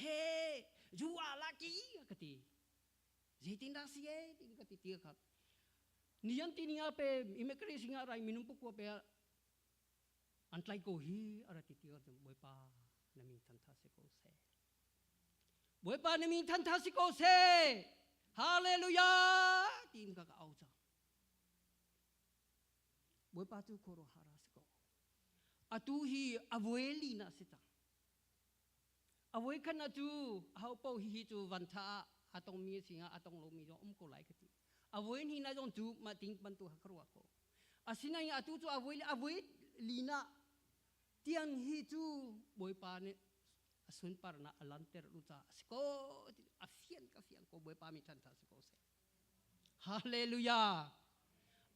he you are lucky ka ti zeitin dah si e tin ka ti ti kha nian ti ninga pe immigration nga rai minung pukua pe an tlai ko hi ara ti ti ka boipa na min than tha si ko se boipa na min than tha si ko se hallelujah tin ka ka au cha Bawipa cu khuaruahhar a si ko. Atu hi a voi li na si cang. A voi khan ah cu aho paoh hihi cu van tha ah a tongmi a si hnga a tong lomi zong um ko lai ka ti. A voi hnih na zong cu mah ting bantuk ha ka ruah ko. Asinain atu cu a voi a voi li na tiang hi cu Bawipa nih a sunparnak a lanter lu caah a si ko a fian ka fiang ko Bawipa mi ṭhan ṭha si ko seh. Hallelujah.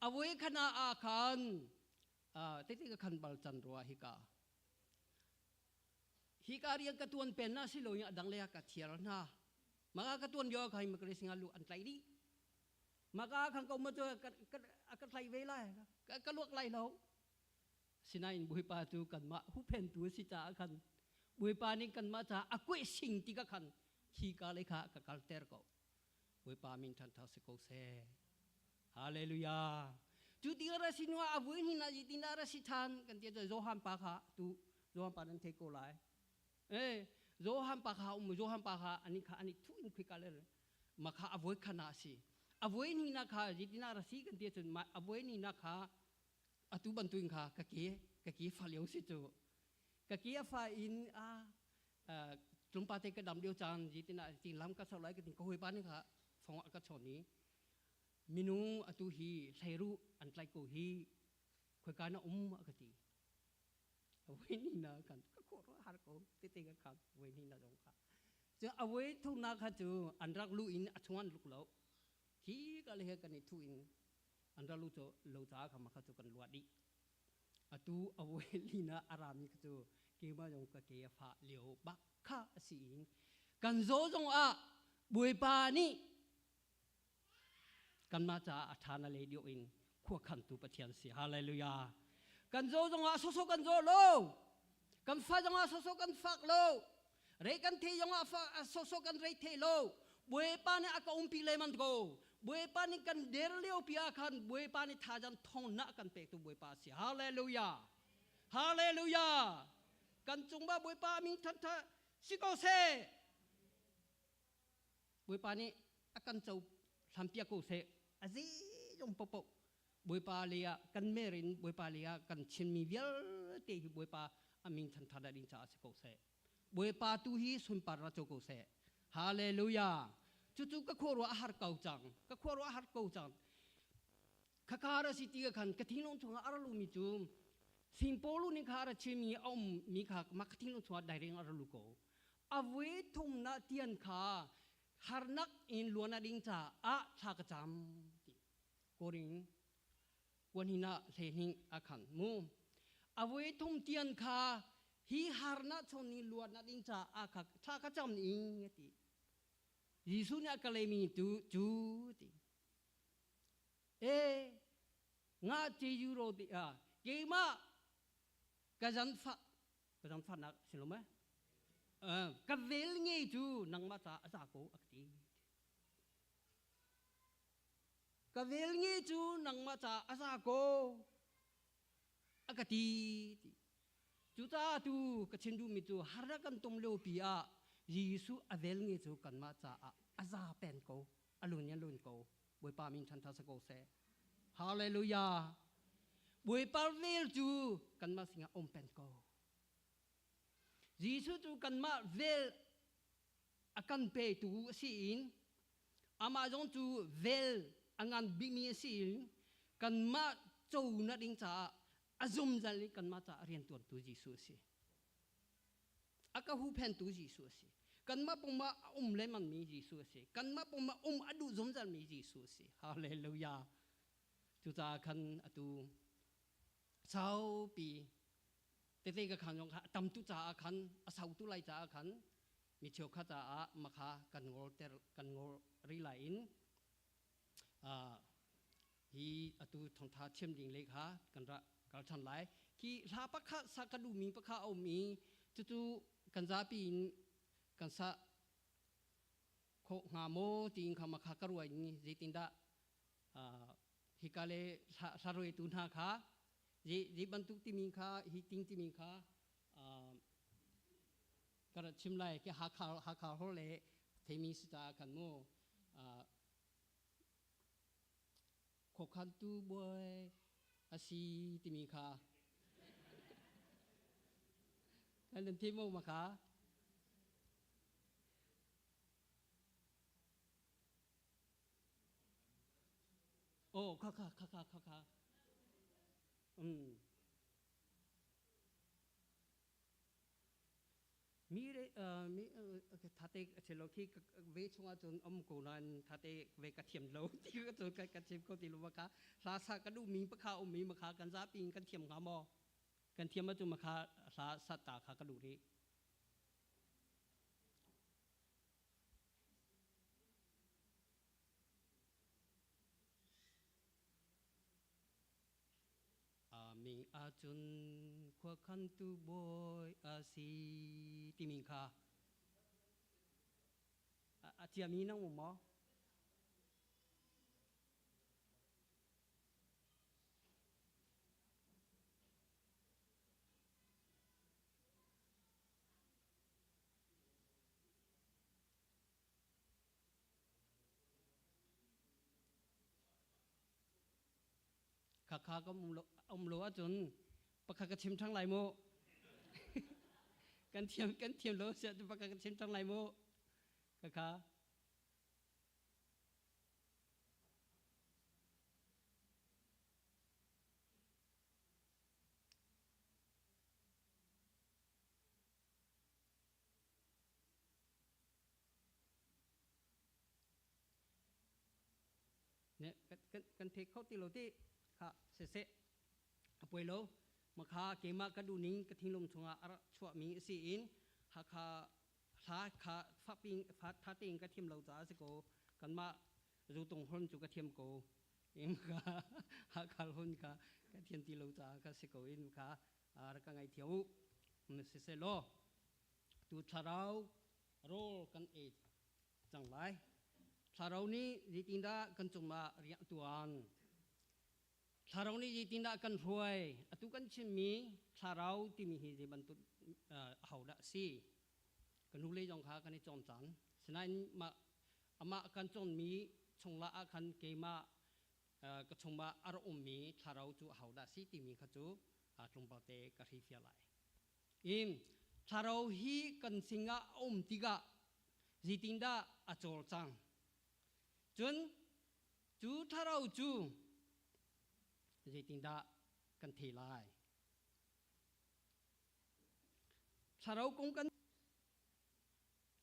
Avoi khana a khan tete ka khan bal chan rua hika. Hika rian ka tuan pen na si lo in adang le ka thiar na. Maka ka tuan yo khai makre singa lu an tlai di. Maka khang ko ma chu ka ka tlai ve lai ka luak lai lo. Sinain Bawipa cu kanmah huhphentu a si caah khan Bawipa nih kanmah caah a kuih sing ti ka khan khi ka le kha ka kalter ko. Bawipa min ṭhanṭha si ko seh. Hallelujah. Cu ti ra si nuah a vui hnin ah tin ra si ṭhan kan ti cu Johan pa kha tu Johan pa nan thei ko lai. Eh Johan pa kha um Johan pa kha ani kha ani thu in khika le ma kha a voi khana si. A voi ni na kha zitina ra si kan ti cun ma a voi ni na kha atu bantuin kha ka ke ka ke fa lio si cu ka ke a fa in a tlumpa te ka dam lio caan zitina ti lam ka sau lai ka tin ka hoi pa ni kha phong a ka chon i minung atu hi hleiru an tlai ko hi khoi ka na um a ka ti awai ni na kan ka kho ro har ko te te ka kham wai ni na jong kha chu awai thu na kha chu an rak lu in a chuan luk lo khi ka le kan i thu in an ra lu cho lo cha kha ma kha chu kan luat dih atu awai lina arami kha chu keima jong ka ke fa lio bak kha asi in kan zo zong a Bawipa nih kanmah caah a ṭha na le dio in khua khantu Pathian si hallelujah kan zo zong ah soso kan zo lo. Kan fa zongah soso kan fak lo. Re kan the zongah fa soso kan rei the lo. Bawipa nih a ka umpi le man ko. Bawipa nih kan der lio pi ah khan Bawipa nih thazaang thong na kan pek tu Bawipa si. Hallelujah. Hallelujah. Kan cung ba Bawipa min that tha si ko seh. Bawipa nih a kan co hlampiak ko seh. A zeizong popo Bawipa lei ah kan mer in Bawipa lei ah kan Chinmi vialte hi Bawipa a min than ding caah si ko seh. Bawipa tu hi sunpar ra co ko seh. Hallelujah. Cucu ka khuaruah a har ko cang. Ka khuaruah a har ko cang. Khakha ra si ti ka khan ka thinlung chungah a ra lumi cu Singpolu ning kha a ra chimmi a um mi kha mah ka thinlung chungah daireng a ra lu ko. A vui thum na tian kha harnak in luan a ding caah thla ka cam ti. Koring kuanhina hlehning a khan mu. A vui thum tian kha hi harna chon ni luat na ding ca a kha thla ka cam ni ti. Jesuh nih a ka lemi tu cu ti. E nga che euro ti a keimah ka zan fa ka zan fa nak si lo ma ka vel nge cu nangmah ca a za ko a ka ti. Ka vel nge cu nangmah ca a za ko a ka ti. Cucaah tu ka chim duhmi cu har kan tum lio pi ah Jesuh a vel nge cu kanmah caah a za pen ko, a lun in lun ko. Bawipa min ṭhan tha sa ko seh. Hallelujah. Bawipa vel cu kanmah singah um pen ko. Jesuh cu kanmah vel a kan petu a si in amah zong cu vel a ngan bikmi a si in kanmah co na ding caah a zumzal i kanmah caah riantuantu Jesuh a si. A ka huhphentu Jesuh a si. Kanmah pumah a um lengmangmi Jesuh a si. Kanmah pumah um a duh zungzalmi Jesuh a si. Hallelujah. Cucaah khan atu saupi tete ka khan zong kha tam tu caah khan a sau tu lai caah khan mi cheukhat caah makha kan ngol ter kan ngol ri lai in hi atu thongtha thiam ding le kha kan ra kal than lai khi hla pakha sa ka duhmi pakha a um i cucu kan zapi in kan sa khawh hnga maw tiin kha makha ka ruai ni zeitindah hika le hla ruaitu hna kha zei bantuk timi kha hi ting timi kha ka rat chim lai ke Hakha Hakha hor le theimi si ta kan mu khokhantu buai asi timi kha kan nan thei mo ma kha Oh, kha kha kha kha kha kha. Mi re mi thate chelo khi ve chungah cun om ko nan thate ve ka thiam lo ti ka cun ka chim ko ti lo ma kha hla sa ka duh mi pakha um mi ma kha kan zapi in kan thiam hnga maw kan thiam ahcun ma kha hla sa ta kha ka duh rih. Ming ahcun khuakhantu bawi a si timi kha a ciami nang um maw? Khakha ka um lo ahcun pakhat ka chim ṭhang lai mu. Kan thiam kan thiam lo siah cun pakhat ka chim ṭhang lai mu. Khakha. Kan thei kho ti lo ti kha siseh a poi lo makha keimah ka duhning ka thinglung chungah a rak chuahmi a si in Hakha hla kha fakping tha tein ka thiam lo caah si ko kanmah zutung hon cu ka thiam ko in kha Hakha hon kha ka thiam ti lo caah ka si ko in kha rak ka ngaithiam u. Siselaw tu thlarau rawl kan ei cang lai. Thlarau nih zeitindah kan cungah rian tuan? Thlarau nih zeitindah kan hruai? Atu kan chimmi thlarau timi hi zei bantuk ahodah a si? Ka nu le zong kha kan i cawn cang. Sinain mah amah kan cawnmi chunglah ah khan keimah ka chungah a rak ummi thlarau cu ahodah si timi kha cu tlawmpal te ka hrilhfiah lai. In thlarau hi kan singah a um tikah zeitindah a cawlcang? Cun cu thlarau cu zeitindah kan thei lai? Thlarau kong kan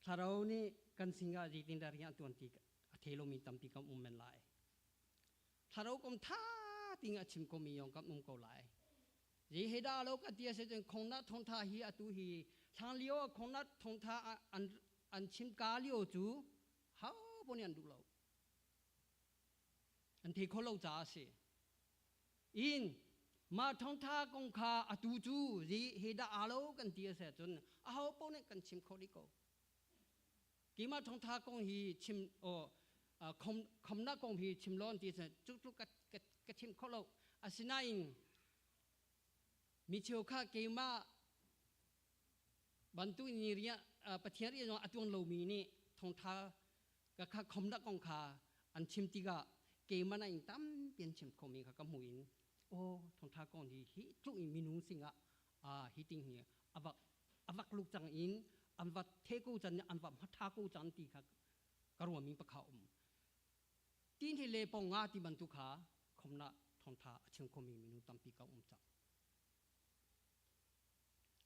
Thlarau nih kan singah zeitindah rian a tuan ti a thei lomi tampi kan um men lai. Thlarau kong tha ting a chim komi yong kan um ko lai. Zei he dah lo ka ti a si cun khongna thongtha hi atu hi thlang lio ah khongna thongtha an an chim ka lio cu hau pon an duh lo. An thei kho lo caah a si. In mah thawngtha kong kha atu cu zi he dah aa lo kan ti a si ahcun aho paoh nih kan chim kho dih ko. Keimah thawngtha kong hi chim aw khomnak kong hi chim lawn ti cu cu ka, ka, ka chim kho lo. Asinain mi cheu kha keimah bantuk ni rian Pathian rian a tuan lomi nih thawngtha ka kha khomnak kong kha an chim tikah keimah na in tampi an chim khomi kha ka hmu in aw thawngtha kong hi hi tluk in minung singah a hi ting hi avak avak luk cang in an va the ko chan an va hmatha ko chan ti kha ka ruami pakha um tin hi le pong nga ti bantuk kha khomna thawngtha a chim khomi minung tampi ka um cang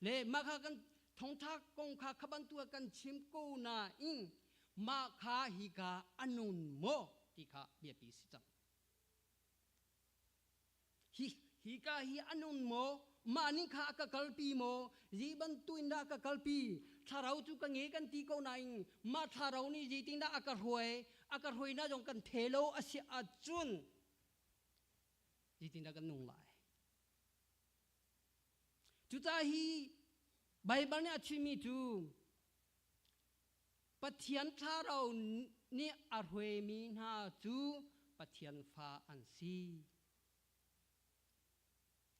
Le mah kha kan thongtha kong kha kha bantuk kan chim ko nain mah kha hika a nun maw ti kha biapi si cang. Hi hika hi a nun maw mah nih kha a ka kalpi maw zi bantuk in dah a ka kalpi thlarau cu ka nge kan ti ko nain mah thlarau nih zeitin dah a ka hruai a ka hruainak zong kan the lo a si ahcun zeitin dah kan nung lai Cucaah hi Baibal nih a chimmi cu Pathian thlarau nih a hruaimi hna cu Pathian fa an si.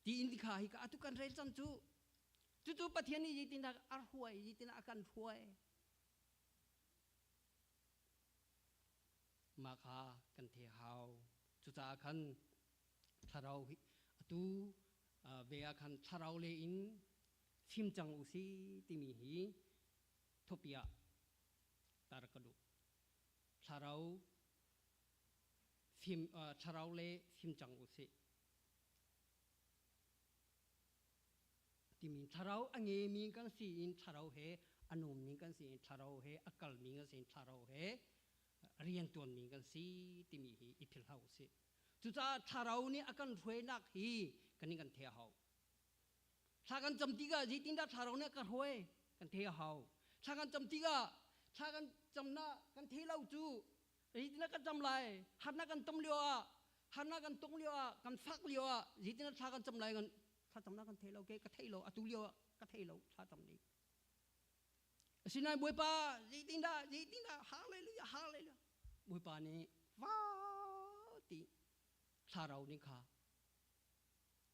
Tiin kha hi ka atu kan rel cang cu. Cucu Pathian nih zeitindah a hruai, zeitindah a kan hruai. Mah kha kan the hau. Cucaah khan thlarau hi atu ve ah khan thlarau le in fim cang u si timi hi thupi ah tar ka duh. Thlarau fim thlarau le fim cang u si timi thlarau a ngemi kan si in thlarau he a nummi kan si in thlarau he a kalmi kan si in thlarau he riantuanmi kan si timi hi i philh hau si. Cucaah thlarau nih a kan hruainak hi kan in kan the a hau. Thla kan cam tikah zeitindah thlarau nih a ka hruai kan the a hau. Thla kan cam tikah thla kan camnak kan the lo cu zeitindah kan cam lai harnak kan tom lio ah harnak kan tong lio ah kan fak lio ah zeitindah thla kan cam lai kan thla camnak kan thei lo ke ka thei lo atu lio ah ka thei lo thla cam ding Asinain Bawipa zeitindah zeitindah hallelujah hallelujah Bawipa nih va ti thlarau ning kha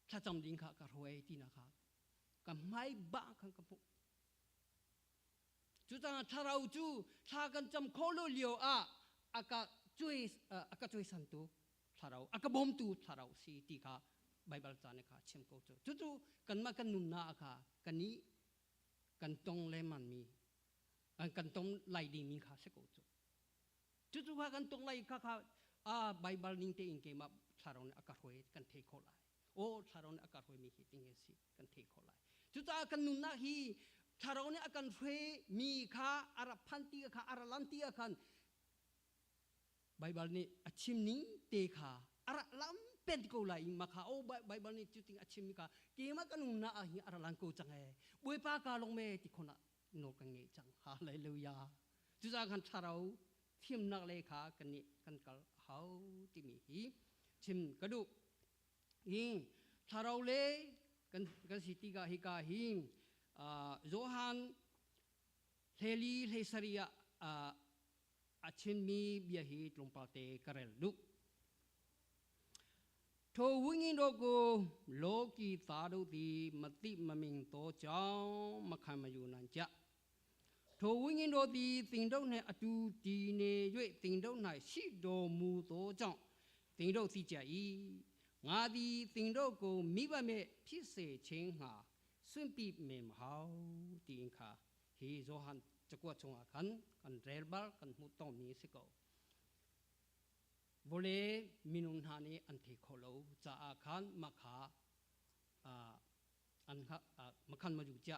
thlacam ding kha ka hruai ti na kha ka hmai ba khan ka hmuh cucaah thlarau cu thla kan cam kho lo lio ah aka cuai aka cuaisantu thlarau aka bawmtu thlarau si ti kha Bible ca nih kha chim ko cu cucu kanmah kan nunnak kha kan i kan tong lengmang mi kan tong lai dingmi kha si ko cu cucu kha kan tong lai kha kha a Bible ning tein keimah thlarau nih a ka hruai kan thei kho lai o thlarau nih a ka hruai mi hi ting si kan thei kho lai cucaah kan nunnak hi thlarau nih a kan hruai mi kha a rak phan ti kha a ra lan ti khan Baibal nih a chim ning te kha a ra lam pen ko lai i makha o Baibal nih cuting a chim mi kha keimah ka nung na ah hi a ra lan ko cang e Bawipa ka long me ti khona nawl kan ngei cang hallelujah cucaah khan thlarau fimnak le kha kan nih kan kal hau timi hi chim ka duh i thlarau le kan kan si tikah hika hi. Johan hleli hlei ah a chimmi bia hi tlawmpal te ka rel duh. ထိုဝိညာဉ်တော်ကိုလောကီသားတို့သည်မသိမမြင်သောကြောင့်မခံမယူနိုင်ကြထိုဝိညာဉ်တော်သည်သင်တို့နှင့်အတူတည်နေ၍သင်တို့၌ရှိတော်မူသောကြောင့်သင်တို့သိကြ၏ငါသည်သင်တို့ကိုမိဘမဲ့ဖြစ်စေခြင်းငှာစွန့်ပြမေမဟောတင်ခါဟီဇိုဟန်จกวชงอาคันกันเรลบาลกันมุตอมีสิโก วเลมินุนหานีอันที่โคโลจะอาคันมาขาอันขะมาคันมาอยู่จะ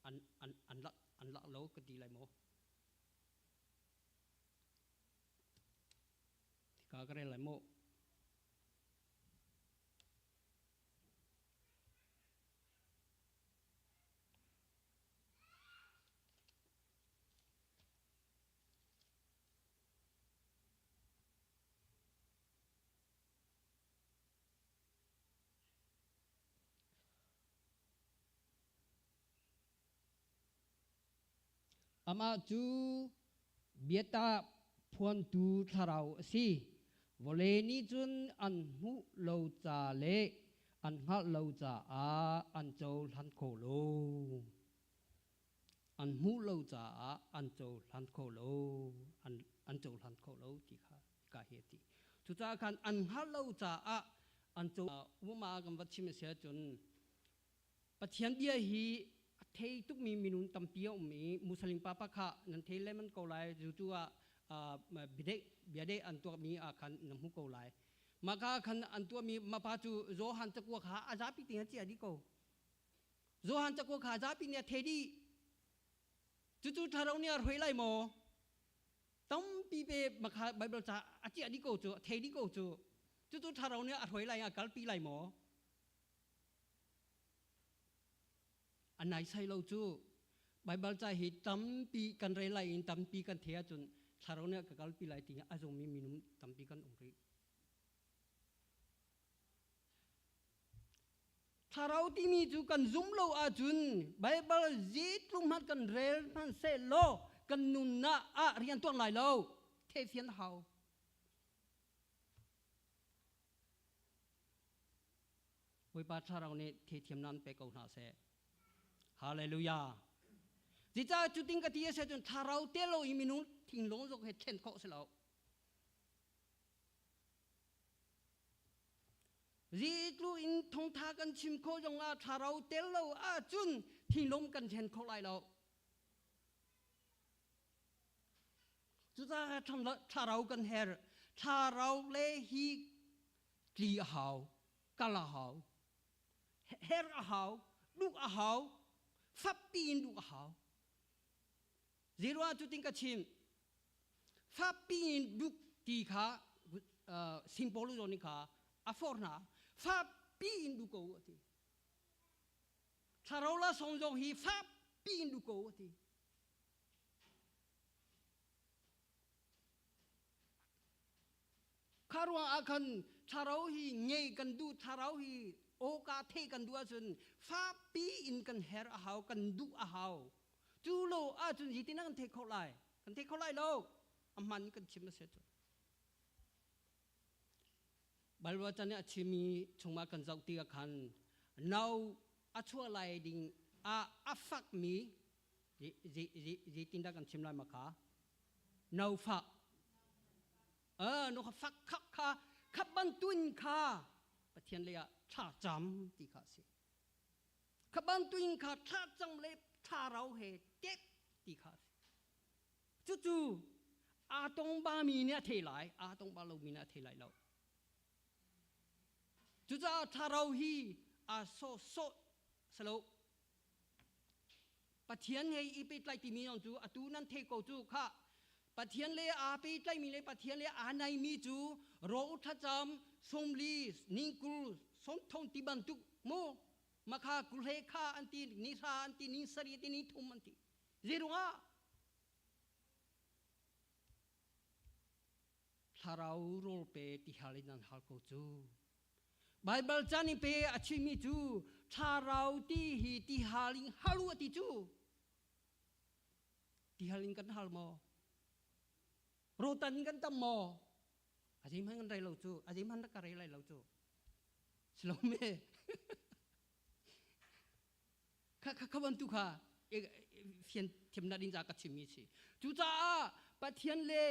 อันอันอันละอันละโลกดีไรโมที่กากระไรโม Amah cu biatak phuantu thlarau a si. Vawlei nih cun an hmuh lo ca le an hngalh lo caah an cohlan kho lo. An hmuh lo caah an cohlan kho lo. An, an cohlan kho lo ti kha ka hi a ti. Cucaah khan an hngalh lo caah an co umama kan va chim a si ahcun Pathian bia hi a thei tukmi minung tampi a um i Muslim pa pa kha nan thei le man ko lai cu ah biadeh biadeh an tuahmi ah khan na hmu ko lai. Mah ka khan an tuahmi mah pa cu Johan cakua kha a zapi te chia dih ko. Johan cakua kha a zapi nih a thei dih. Cucu thlarau nih a hruai lai maw? Tampi pe makha Bible ca a chiah dih ko cu, a thei dih ko cu. Cucu thlarau nih a hruai lai a kalpi lai maw? A naisai lo cu Baibal ca hi tampi kan rel lai in tampi kan the ahcun thlarau nih a ka kalpi lai ti a zummi minung tampi kan um rih. Thlarau timi cu kan zum lo ahcun Baibal zeitluk hmanh kan rel hmanh seh law kan nunnak ah rian tuan lai lo. Thefian hau. Bawipa thlarau nih theithiam nan pe ko hna seh. Hallelujah. Zica cutin ka ti a si cun thlarau te lo i minung thinglung zong he thlen khawh si lo. Zitlu in thongtha kan chim khawh zong ah thlarau tel lo ahcun thinlung kan thlen kho lai lo. Cucaah thlarau kan her. Thlarau le hi tli a hau, kal a hau, her a hau, duh a hau, fakpi in duh a hau. Zeiruang cutin ka chim? Fakpi in duh ti kha Singpaul zawn kha a forh hna. Fakpi in duh ko a ti. Thlarau la song zong hi fakpi in duh ko a ti. Kha ruang ah khan thlarau hi ngei kan duh thlarau hi awka thei kan duh ahcun fakpi in kan her a hau kan duh a hau cu lo ahcun hi tin kan thei kho lai kan thei kho lai lo a hman kan chim a si cu Bible chan a chimi chungah kan zoh ti ah khan no a chuah lai ding a a fakmi zeitindah kan chim lai ma kha no fak no kha fak khak kha kha bantuin kha Pathian lei ah thla cam ti kha a si kha bantuin kha thla cam le thlarau he tep ti kha a si cucu aa tong ba mi nih a thei lai aa tong ba lo mi nih a thei lai lo cucaah thlarau hi aa sawh sawh salo Pathian he i pehtlai timi zong cu atu nan theih ko cu khah Pathian le aa pehtlaimi le Pathian le aa naimi cu ro thlacam sawmli ningkul sawmthong ti bantuk mu makha kulhe kha an ti ni hra an ti ni sari ti ni thum an ti zeirungah thlarau rawl pe ti hal in nan hal ko cu. Bible caan in pe a chimmi cu thlarau ti hi ti hal in hal u a ti cu. Ti hal in kan hal maw? Rotan in kan tam maw? A zeihmanh kan rei lo cu. A zeihmanh ka rei lai lo cu. Silome. Kha kha kha bantuk kha fian thiamnak ding ca ka chimmi si. Cucaah Pathian le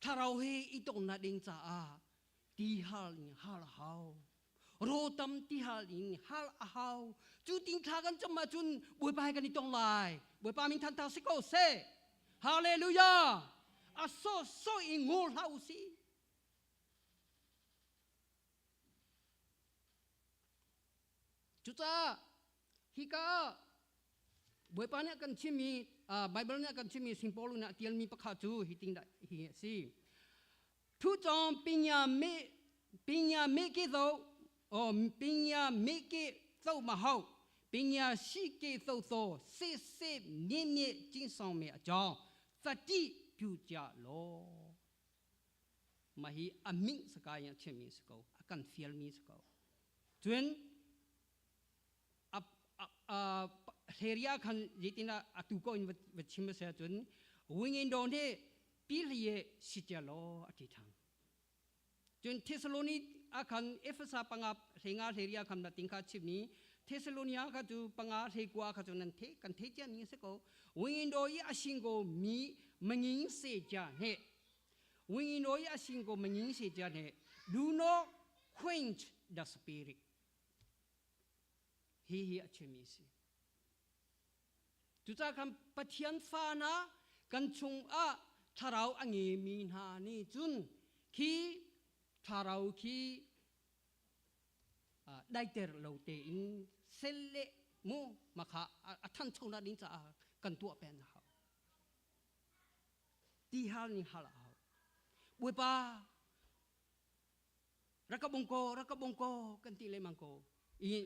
thlarau he i tonnak ding caah ti hal in hal a hau. Rawtam ti hal in hal a hau. Cu ting thla kan cam ahcun Bawipa he kan i tong lai. Bawipa min than si ko seh. Hallelujah! A so so in ngol hlah u sih. Cucaah hika ah Bawipa nih a kan chimmi Baibal nih a kan chimmi Saint Paul nih a tialmi pakhat cu hi ting hi a si. Thu cawng pinya me pinya me ke zo o pinya me ke zo ma hau pinya si ke zo so se se mie mie jing song me a chong sati pyu cha lo mah hi a ming saka in a chimmi si ko a kan fialmi si ko cun hleria khan zeitin a tu ko in va chim a si ahcun wingin do nih pi hliye si cia law a ti ṭhan cun Thessaloni a khan Efesa panga hlenga hleria khan na ting kha chimmi Thessalonia kha cu panga hlekua kha cu nan the kan the cia mi si ko wingin do i a singo mi manging se cha he 为我一心个没人写家呢，Do not quench the spirit。Hi hi a chimmi si. Cucaah khan Pathian fa hna kan chungah thlarau a ngeimi hna nih cun khi thlarau khi daiter lo tein sel le mu makha a thanchonak ding caah kan tuah pen a hau. Ti hal ning hal a hau. Bawipa rak ka bong ko rak ka bong ko kan ti lengmang ko. I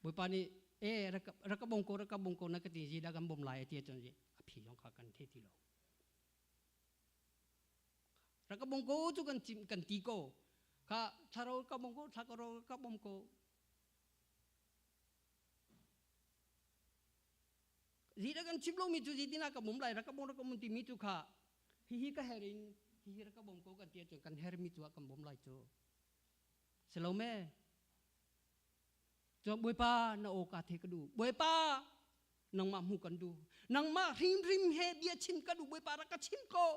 Bawipa nih e rak ka bong ko rak ka bong ko na ka ti zi dah kan bom lai ti ahcun a phi zong kha kan thei ti lo. Rak ka bong ko cu kan chim kan ti ko. Kha thlarau ka bong ko thlarau ka bom ko. Zi dah kan chim lomi cu zeitin ah ka bawm lai rak ka bawm rak ka bawm timi cu kha hihi ka her in hihi rak ka bawm ko kan ti ahcun kan hermi cu ah kan bawm lai cu. Si lo me? Cun Bawipa na aw ka the ka duh. Bawipa nangmah hmu kan duh. Nangmah hrimhrim he bia chim ka duh. Bawipa rak ka chim ko.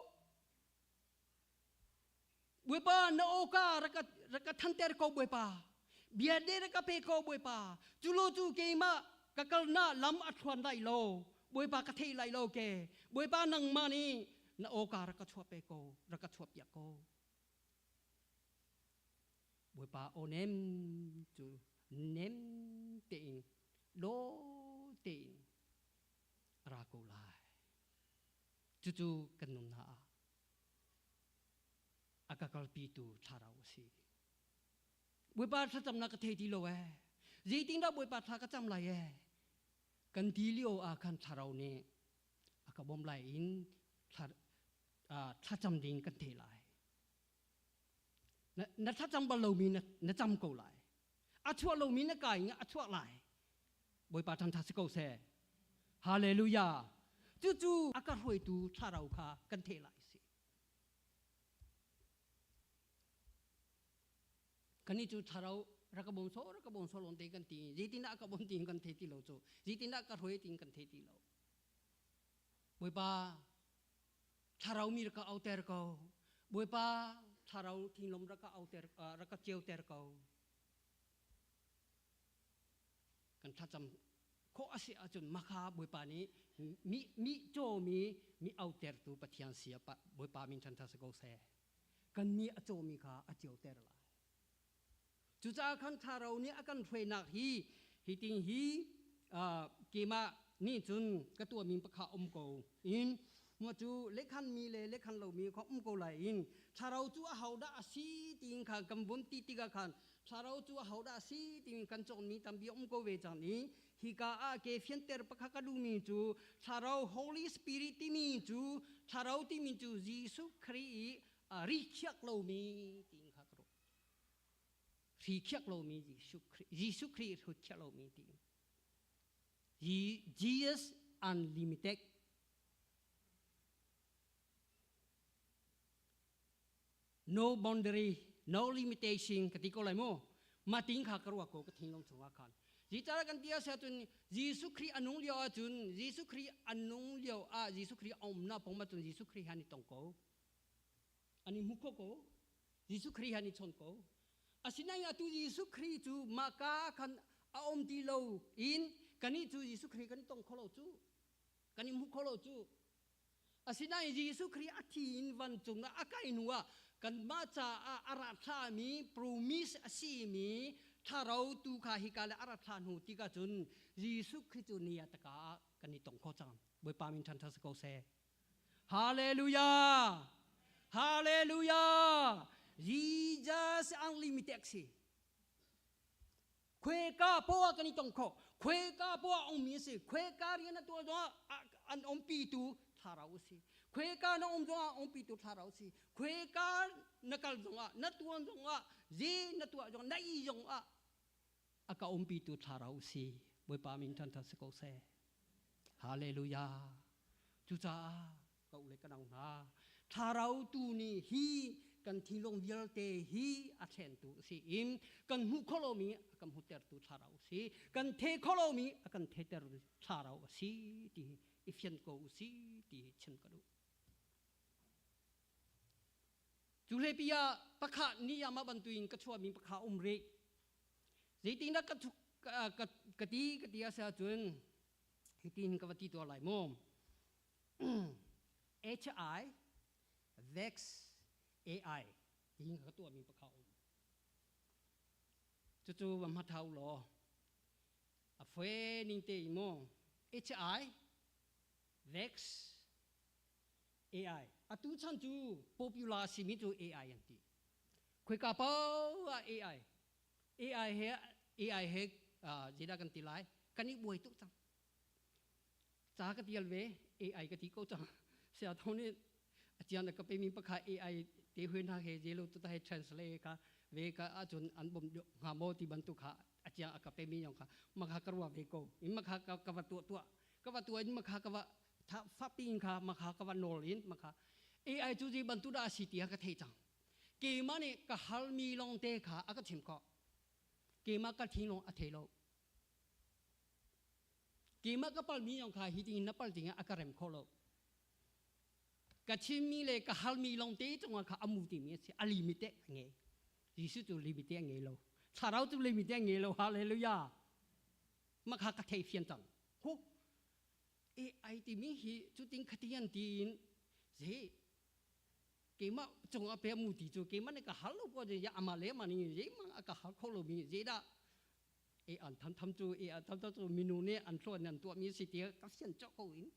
Bawipa na aw ka rak ka rak ka thanter ko Bawipa. Bia de rak ka pe ko Bawipa. Cu lo cu keimah ka kalnak lam a thluan lai lo. Bawipa ka thei lai lo ke. Bawipa nangmah nih na aw ka rak ka chuah pe ko. Rak ka chuah piak ko. Bawipa aw nem cu nem tein lo tein ra ko lai. Cucu kan nunnak ah a ka kalpitu thlarau a si. Bawipa thlacamnak ka thei ti lo ee. Zeitindah Bawipa thla ka cam lai ee? Kan ti lio ah khan thlarau nih a ka bawmh lai in thlacam ding kan thei lai. Na thlacam bal lomi na cam ko lai. A chuah lomi na ka in a chuah lai. Bawipa ṭhan si ko seh. Hallelujah. Cucu a ka hruaitu thlarau kha kan thei lai si. Kani cu thlarau rak ka bawm so rak ka bawm so lawng te kan ti. Zeitindah ka bawm ti kan thei ti lo cu. Zeitindah ka hruai ti kan thei ti lo. Bawipa thlarau mi rak ka auter ko. Bawipa thlarau thinglom rak ka auter rak ka ceuter ko. Kan thlacam khawh a si ahcun makha Bawipa nih mi mi cawmi mi autertu Pathian si a Bawipa min ṭhan si ko seh. Kan mi a cawmi kha a ceuter lai. Cucaah khan thlarau nih a kan hruainak hi hi ting hi keimah nih cun ka tuahmi pakha um ko in mu cu lekhan mi le lekhan lomi kha um ko lai in thlarau cu ahodah a si tiin kha kan vun ti tikah khan thlarau cu ahodah a si tiin kan cawnmi tampi um ko ve cang i hika ah ke fianter pakhat ka duhmi cu thlarau Holy Spirit timi cu thlarau timi cu Jesuh Khrih i ri khiak lomi tiin kha ka ruah. Hri khiak lomi Jesuh Khrih, Jesuh Khrih hrut khiak lomi ti. Jesus unlimited. No boundary, no limitation ka ti ko lai mu. Ma ting kha ka ruah ko ka thinlung chungah khan. Zicara kan ti a cun Jesuh Khrih a nung lio ahcun Jesuh Khrih a nung lio ah Jesuh Khrih a umnak pong cun Jesuh Khrih han i tong ko. An i hmu kho ko. Jesuh Khrih han i chawn ko. Asinain atu Jesuh Khrih cu mah ka khan a um ti lo in kannih cu Jesuh Khrih kan i tong kho lo cu. Kan i hmu kho lo cu. Asinain Jesuh Khrih a thi in vancung ah a kai hnu ah kanmah caah a ra thlami promise a simi thlarau tu kha hika le a ra thlah hnu tikah cun Jesuh Khrih cu ni ah taka ah kan i tong kho cang. Bawipa min ṭhan ṭha si ko seh. Hallelujah! Hallelujah! Jesus unlimited si. Khueka poah kan i tong kho. Khueka poah ummi a si. Khueka rian a tuah zongah an umpitu thlarau a si. Khueka na um zongah umpitu thlarau a si. Khueka na kal zongah, na tuan zongah, zi na tuah zongah, na i zongah a ka umpitu thlarau a si. Bawipa min ṭhan si ko seh. Hallelujah. Cucaah ka u le ka nau hna thlarau tu nih hi kan thinlung vialte hi a thlentu a si in kan hmuh kho lomi a kan hmuhtertu thlarau a si kan the kho lomi a kan theter thlarau a si ti hi i fian ko u si ti hi chim ka duh cu hlepi ah pakha ni ah mah bantuin ka chuahmi pakha um rih zeitindah ka ka ti ka ti a si ahcun hitin ka va ti tuah lai mu HI Vex AI tiin ka tuahmi pakha um. Cucu va hmathau law a fue ning te in mu HI Vex AI atu chan cu popular simi cu AI an ti. Khoika paoh ah AI AI he AI he zeidah kan ti lai kan i buai tuk cang. Ca ka tial ve AI ka ti ko cang. Sia thong nih a cian ka pe mi pakha AI te hui hna he zelo tu ta he translate ka ve ka ahcun an bom hnga maw ti bantuk kha a ciang a ka pe mi yong kha makha ka ruah ve ko in makha ka ka va tuah tuah ka va tuah in makha ka va tha fa pin kha makha ka va nawl in makha AI cu zi bantuk dah a si ti ka thei cang keimah nih ka halmi lawng te kha a ka chim khawh keimah ka thinlung a thei lo Keimah ka palmi zong kha hi tingin na pal dingah a ka rem kho lo. Ka chimmi le ka halmi lawng te cungah kha a mu timi a si. A limite a ngei. Jesuh cu limite a ngei lo. Thlarau cu limite a ngei lo. Hallelujah. Mah kha ka thei fian cang. Hu. AI timi hi cutin khatian tiin ze keimah cungah pe mu ti cu keimah nih ka hal lo ko ya ama le ma ning ye mang a ka hal kho lo mi ze dah e an tham tham cu e an tham tham cu minu nih an hluan an tuahmi si ti ka fian cawk ko in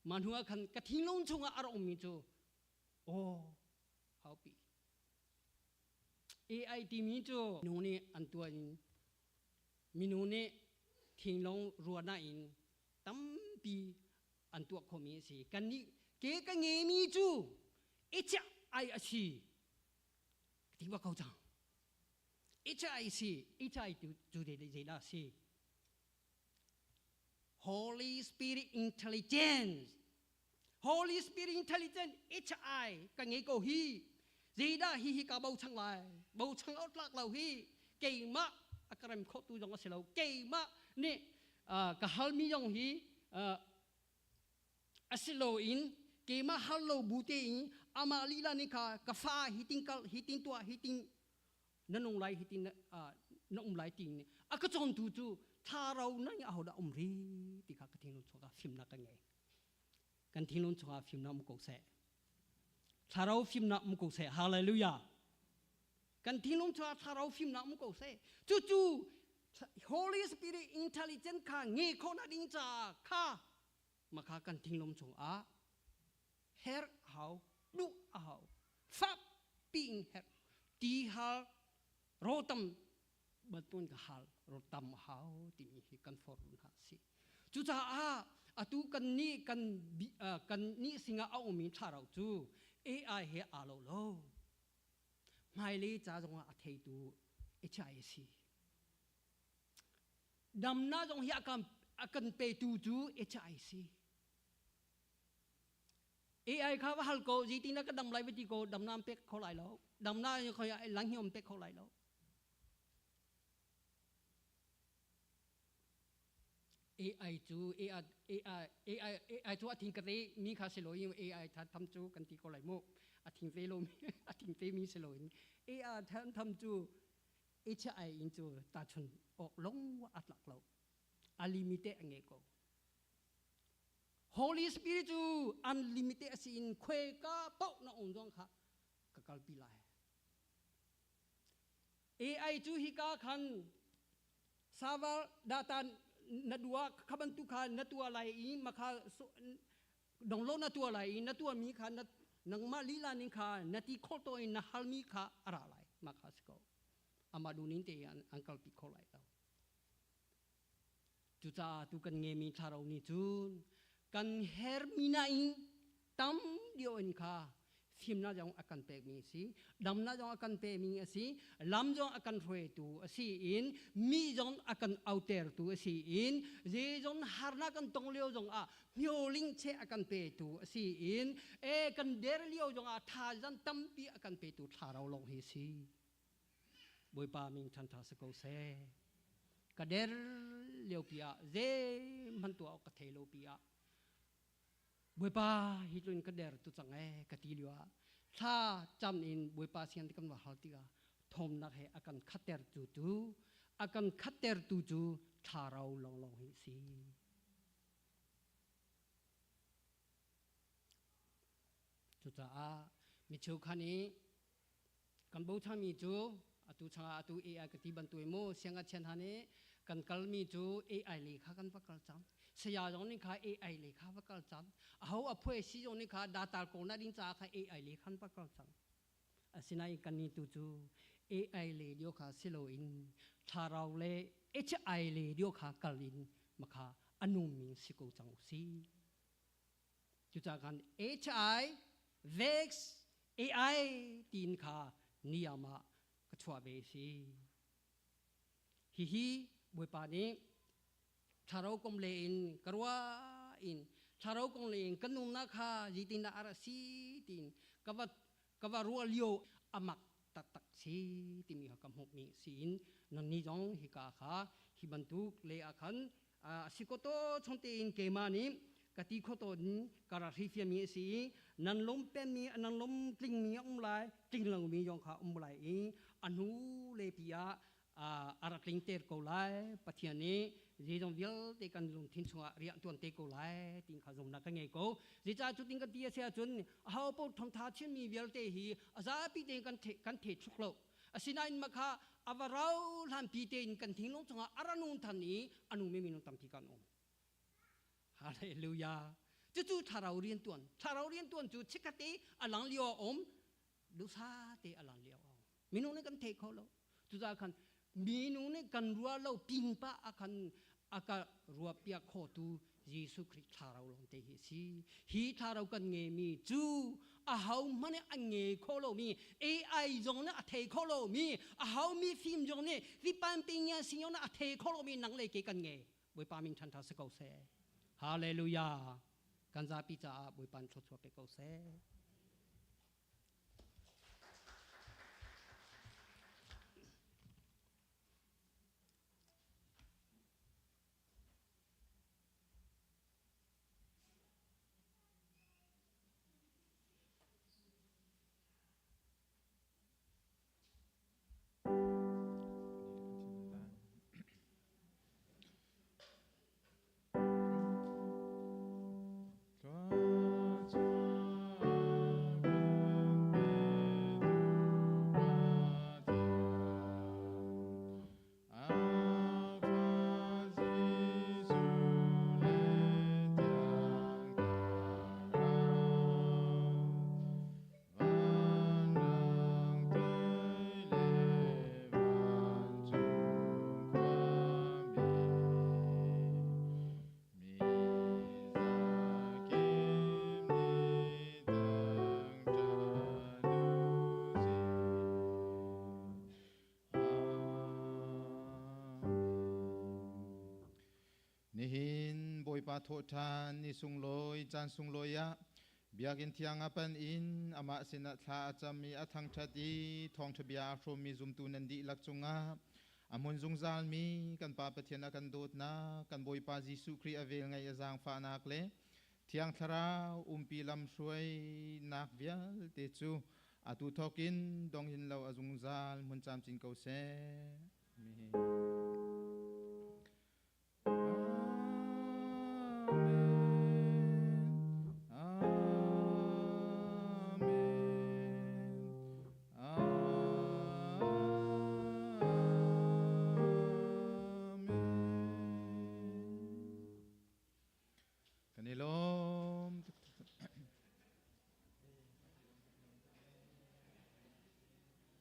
mah hnu ah khan ka thinlung chungah a rak ummi cu aw haupi AI timi cu minung nih an tuah in minung nih thinlung ruahnak in tampi an tuah khomi a si kan nih ke ka ngemi cu i chiah ai a si ti wa ko cang HIC HI cu zeidah a si Holy Spirit Intelligence Holy Spirit Intelligence HI ka ngei ko hi zeidah hi hi ka bochan lai bochan awk tlak lo hi keimah a ka rem khotu zong a si lo keimah nih ka halmi zong hi a si loin keimah hal lo bu tein amah lila nih kha ka fa hi tin kal hi tin tuah hi tin na nung lai hi tin na um lai ti a ka cawntu cu thlarau nan ahodah um ri ti kha ka thinlung chungah fimnak ka ngei kan thinlung chungah fimnak um ko seh thlarau fimnak um ko seh hallelujah kan thinlung chungah thlarau fimnak um ko seh cucu Holy Spirit intelligence kha nge khawhnak ding caah kha makha kan thinlung chungah herh hau duh a hau fak piin herh ti hal rawtam bantuan ka hal rawtam hau timi hi kan forh hna si cucaah atu kan nih kan kan nih singah a ummi thlarau cu AI he aa lo lo hmailei ca zongah a theitu HI si damna zong hi akan akan petu cu HI si AI kha va hal ko zeitin na ka dam lai va ti ko damna an pek kho lai lo damna khoi lang hi om pek kho lai lo AI cu AI AI AI AI cu a thing ka te mi kha si lo in AI tha tham cu kan ti ko lai mu a thing te lo mi a thing te mi si lo in AI tham tham cu HI in cu ta chun ok long a tlak lo a limite a nge ko Holy Spirit cu unlimited a si in khuai ka paoh na um zong kha ka kalpi lai. AI cu hika khan server data na dua kha bantuk kha na tua lai i makha donglo na tua lai i na tua mi kha na nangmah lila ning kha na ti khol to in na halmi kha a ra lai ma kha si ko ama du ning te an kalpi kho lai lo Cucaah tu kan ngemi thlarau nih cun kan hermi nain tam deuh in kha fimnak zong a kan pekmi a si, damnak zong a kan pekmi a si, lam zong a kan hruaitu a si in, mi zong a kan autertu a si in, zeizong harnak kan tong lio zong ah hmioling che a kan petu a si in, e kan der lio zong ah thazang tampi a kan petu thlarau lawng hi a si. Bawipa min ṭhanṭha si ko seh. Ka der lio pi ah zeihmanh tuah awk ka thei lo pi ah Bawipa hi tlun ka der tu cang ee ka ti lio ah thla cam in Bawipa sian kan va hal tikah thawmnak he a kan khatter tu tu a kan khatter tu cu thlarau lawnglawng hi si. Cucaah mi cheukhat nih Kan bochanmi cu atu changah atu AI ka ti bantuk mu siangngakchia hna nih kan kalmi cu AI lei kha kan va kal cang. Saya zong nih kha AI lei kha va kal cang. Aho a phuai si zong nih kha data ko na ding caah kha AI lei khan va kal cang. Asinain kan nih tu cu AI lei dio kha si loin thlarau le HI lei dio kha kal in makha anung si ko cang u si. Cucaah khan HI Vex AI tiin kha niam ah ka chuah ve si. Hihi Bawipa nih thlarau kom le in ka ruah in thlarau kong le in ka nunnak kha zeitindah a rak si tiin ka va ka va ruah lio amak taktak si timi kha ka hmuhmi si in nannih zong hika kha hi bantuk le ah khan a si ko to chung tein keimah nih ka ti kho tawn ka rak hrifiami a si i nan lawm pemmi nan lawm tlingmi a um lai tling lomi zong kha um lai i a hnu le pi ah a rak tling ter ko lai Pathian nih zeizong vialte kan lungthin chungah rian tuan te ko lai tin kha zumnak ka ngei ko zeicah cu tin kan ti a si ahcun aho paoh thawngtha chimmi vialte hi a zapi tein kan the kan the thluk lo asinain makha ava rau hlan pi tein kan thinglung chungah a ra nung than i a nung mi minung tampi kan um Hallelujah. Cucu thlarau rian tuan. Thlarau rian tuan cu chikkhat i a lang lio a um, dusa te a lang lio a um. Minung nih kan thei kho lo. Cucaah khan minung nih kan ruah lo pingpa a kan a ka ruah piak khotu Jesuh Khrih thlarau lawng te hi si. Hi thlarau kan ngeimi cu aho hmanh nih an nge kho lomi AI zong nih a thei kho lomi aho mi fim zong nih vipan pingyan sing nih a thei kho lomi nang le ke kan nge. Bawipa min ṭhan ṭha si ko seh. Hallelujah. Kan zapi caah Bawipa in thluachuah pe ko seh. Bawipa thawhṭhan ni sunglawi caan sunglawi ah Biakinn thiang ah pan in amah sinah thla a cam i a thangṭhat i thawngṭha bia aa hrawmmi zumtu nan dihlak cungah a hmun zungzalmi kan Pa Pathian a kan dawtnak, kan Bawipa Jesuh Khrih a velngeih a zaangfahnak le Thiang Thlarau umpi lamhruainak vialte cu atu thawkin dong hin lo a zungzal hmun camcin ko seh. Amen.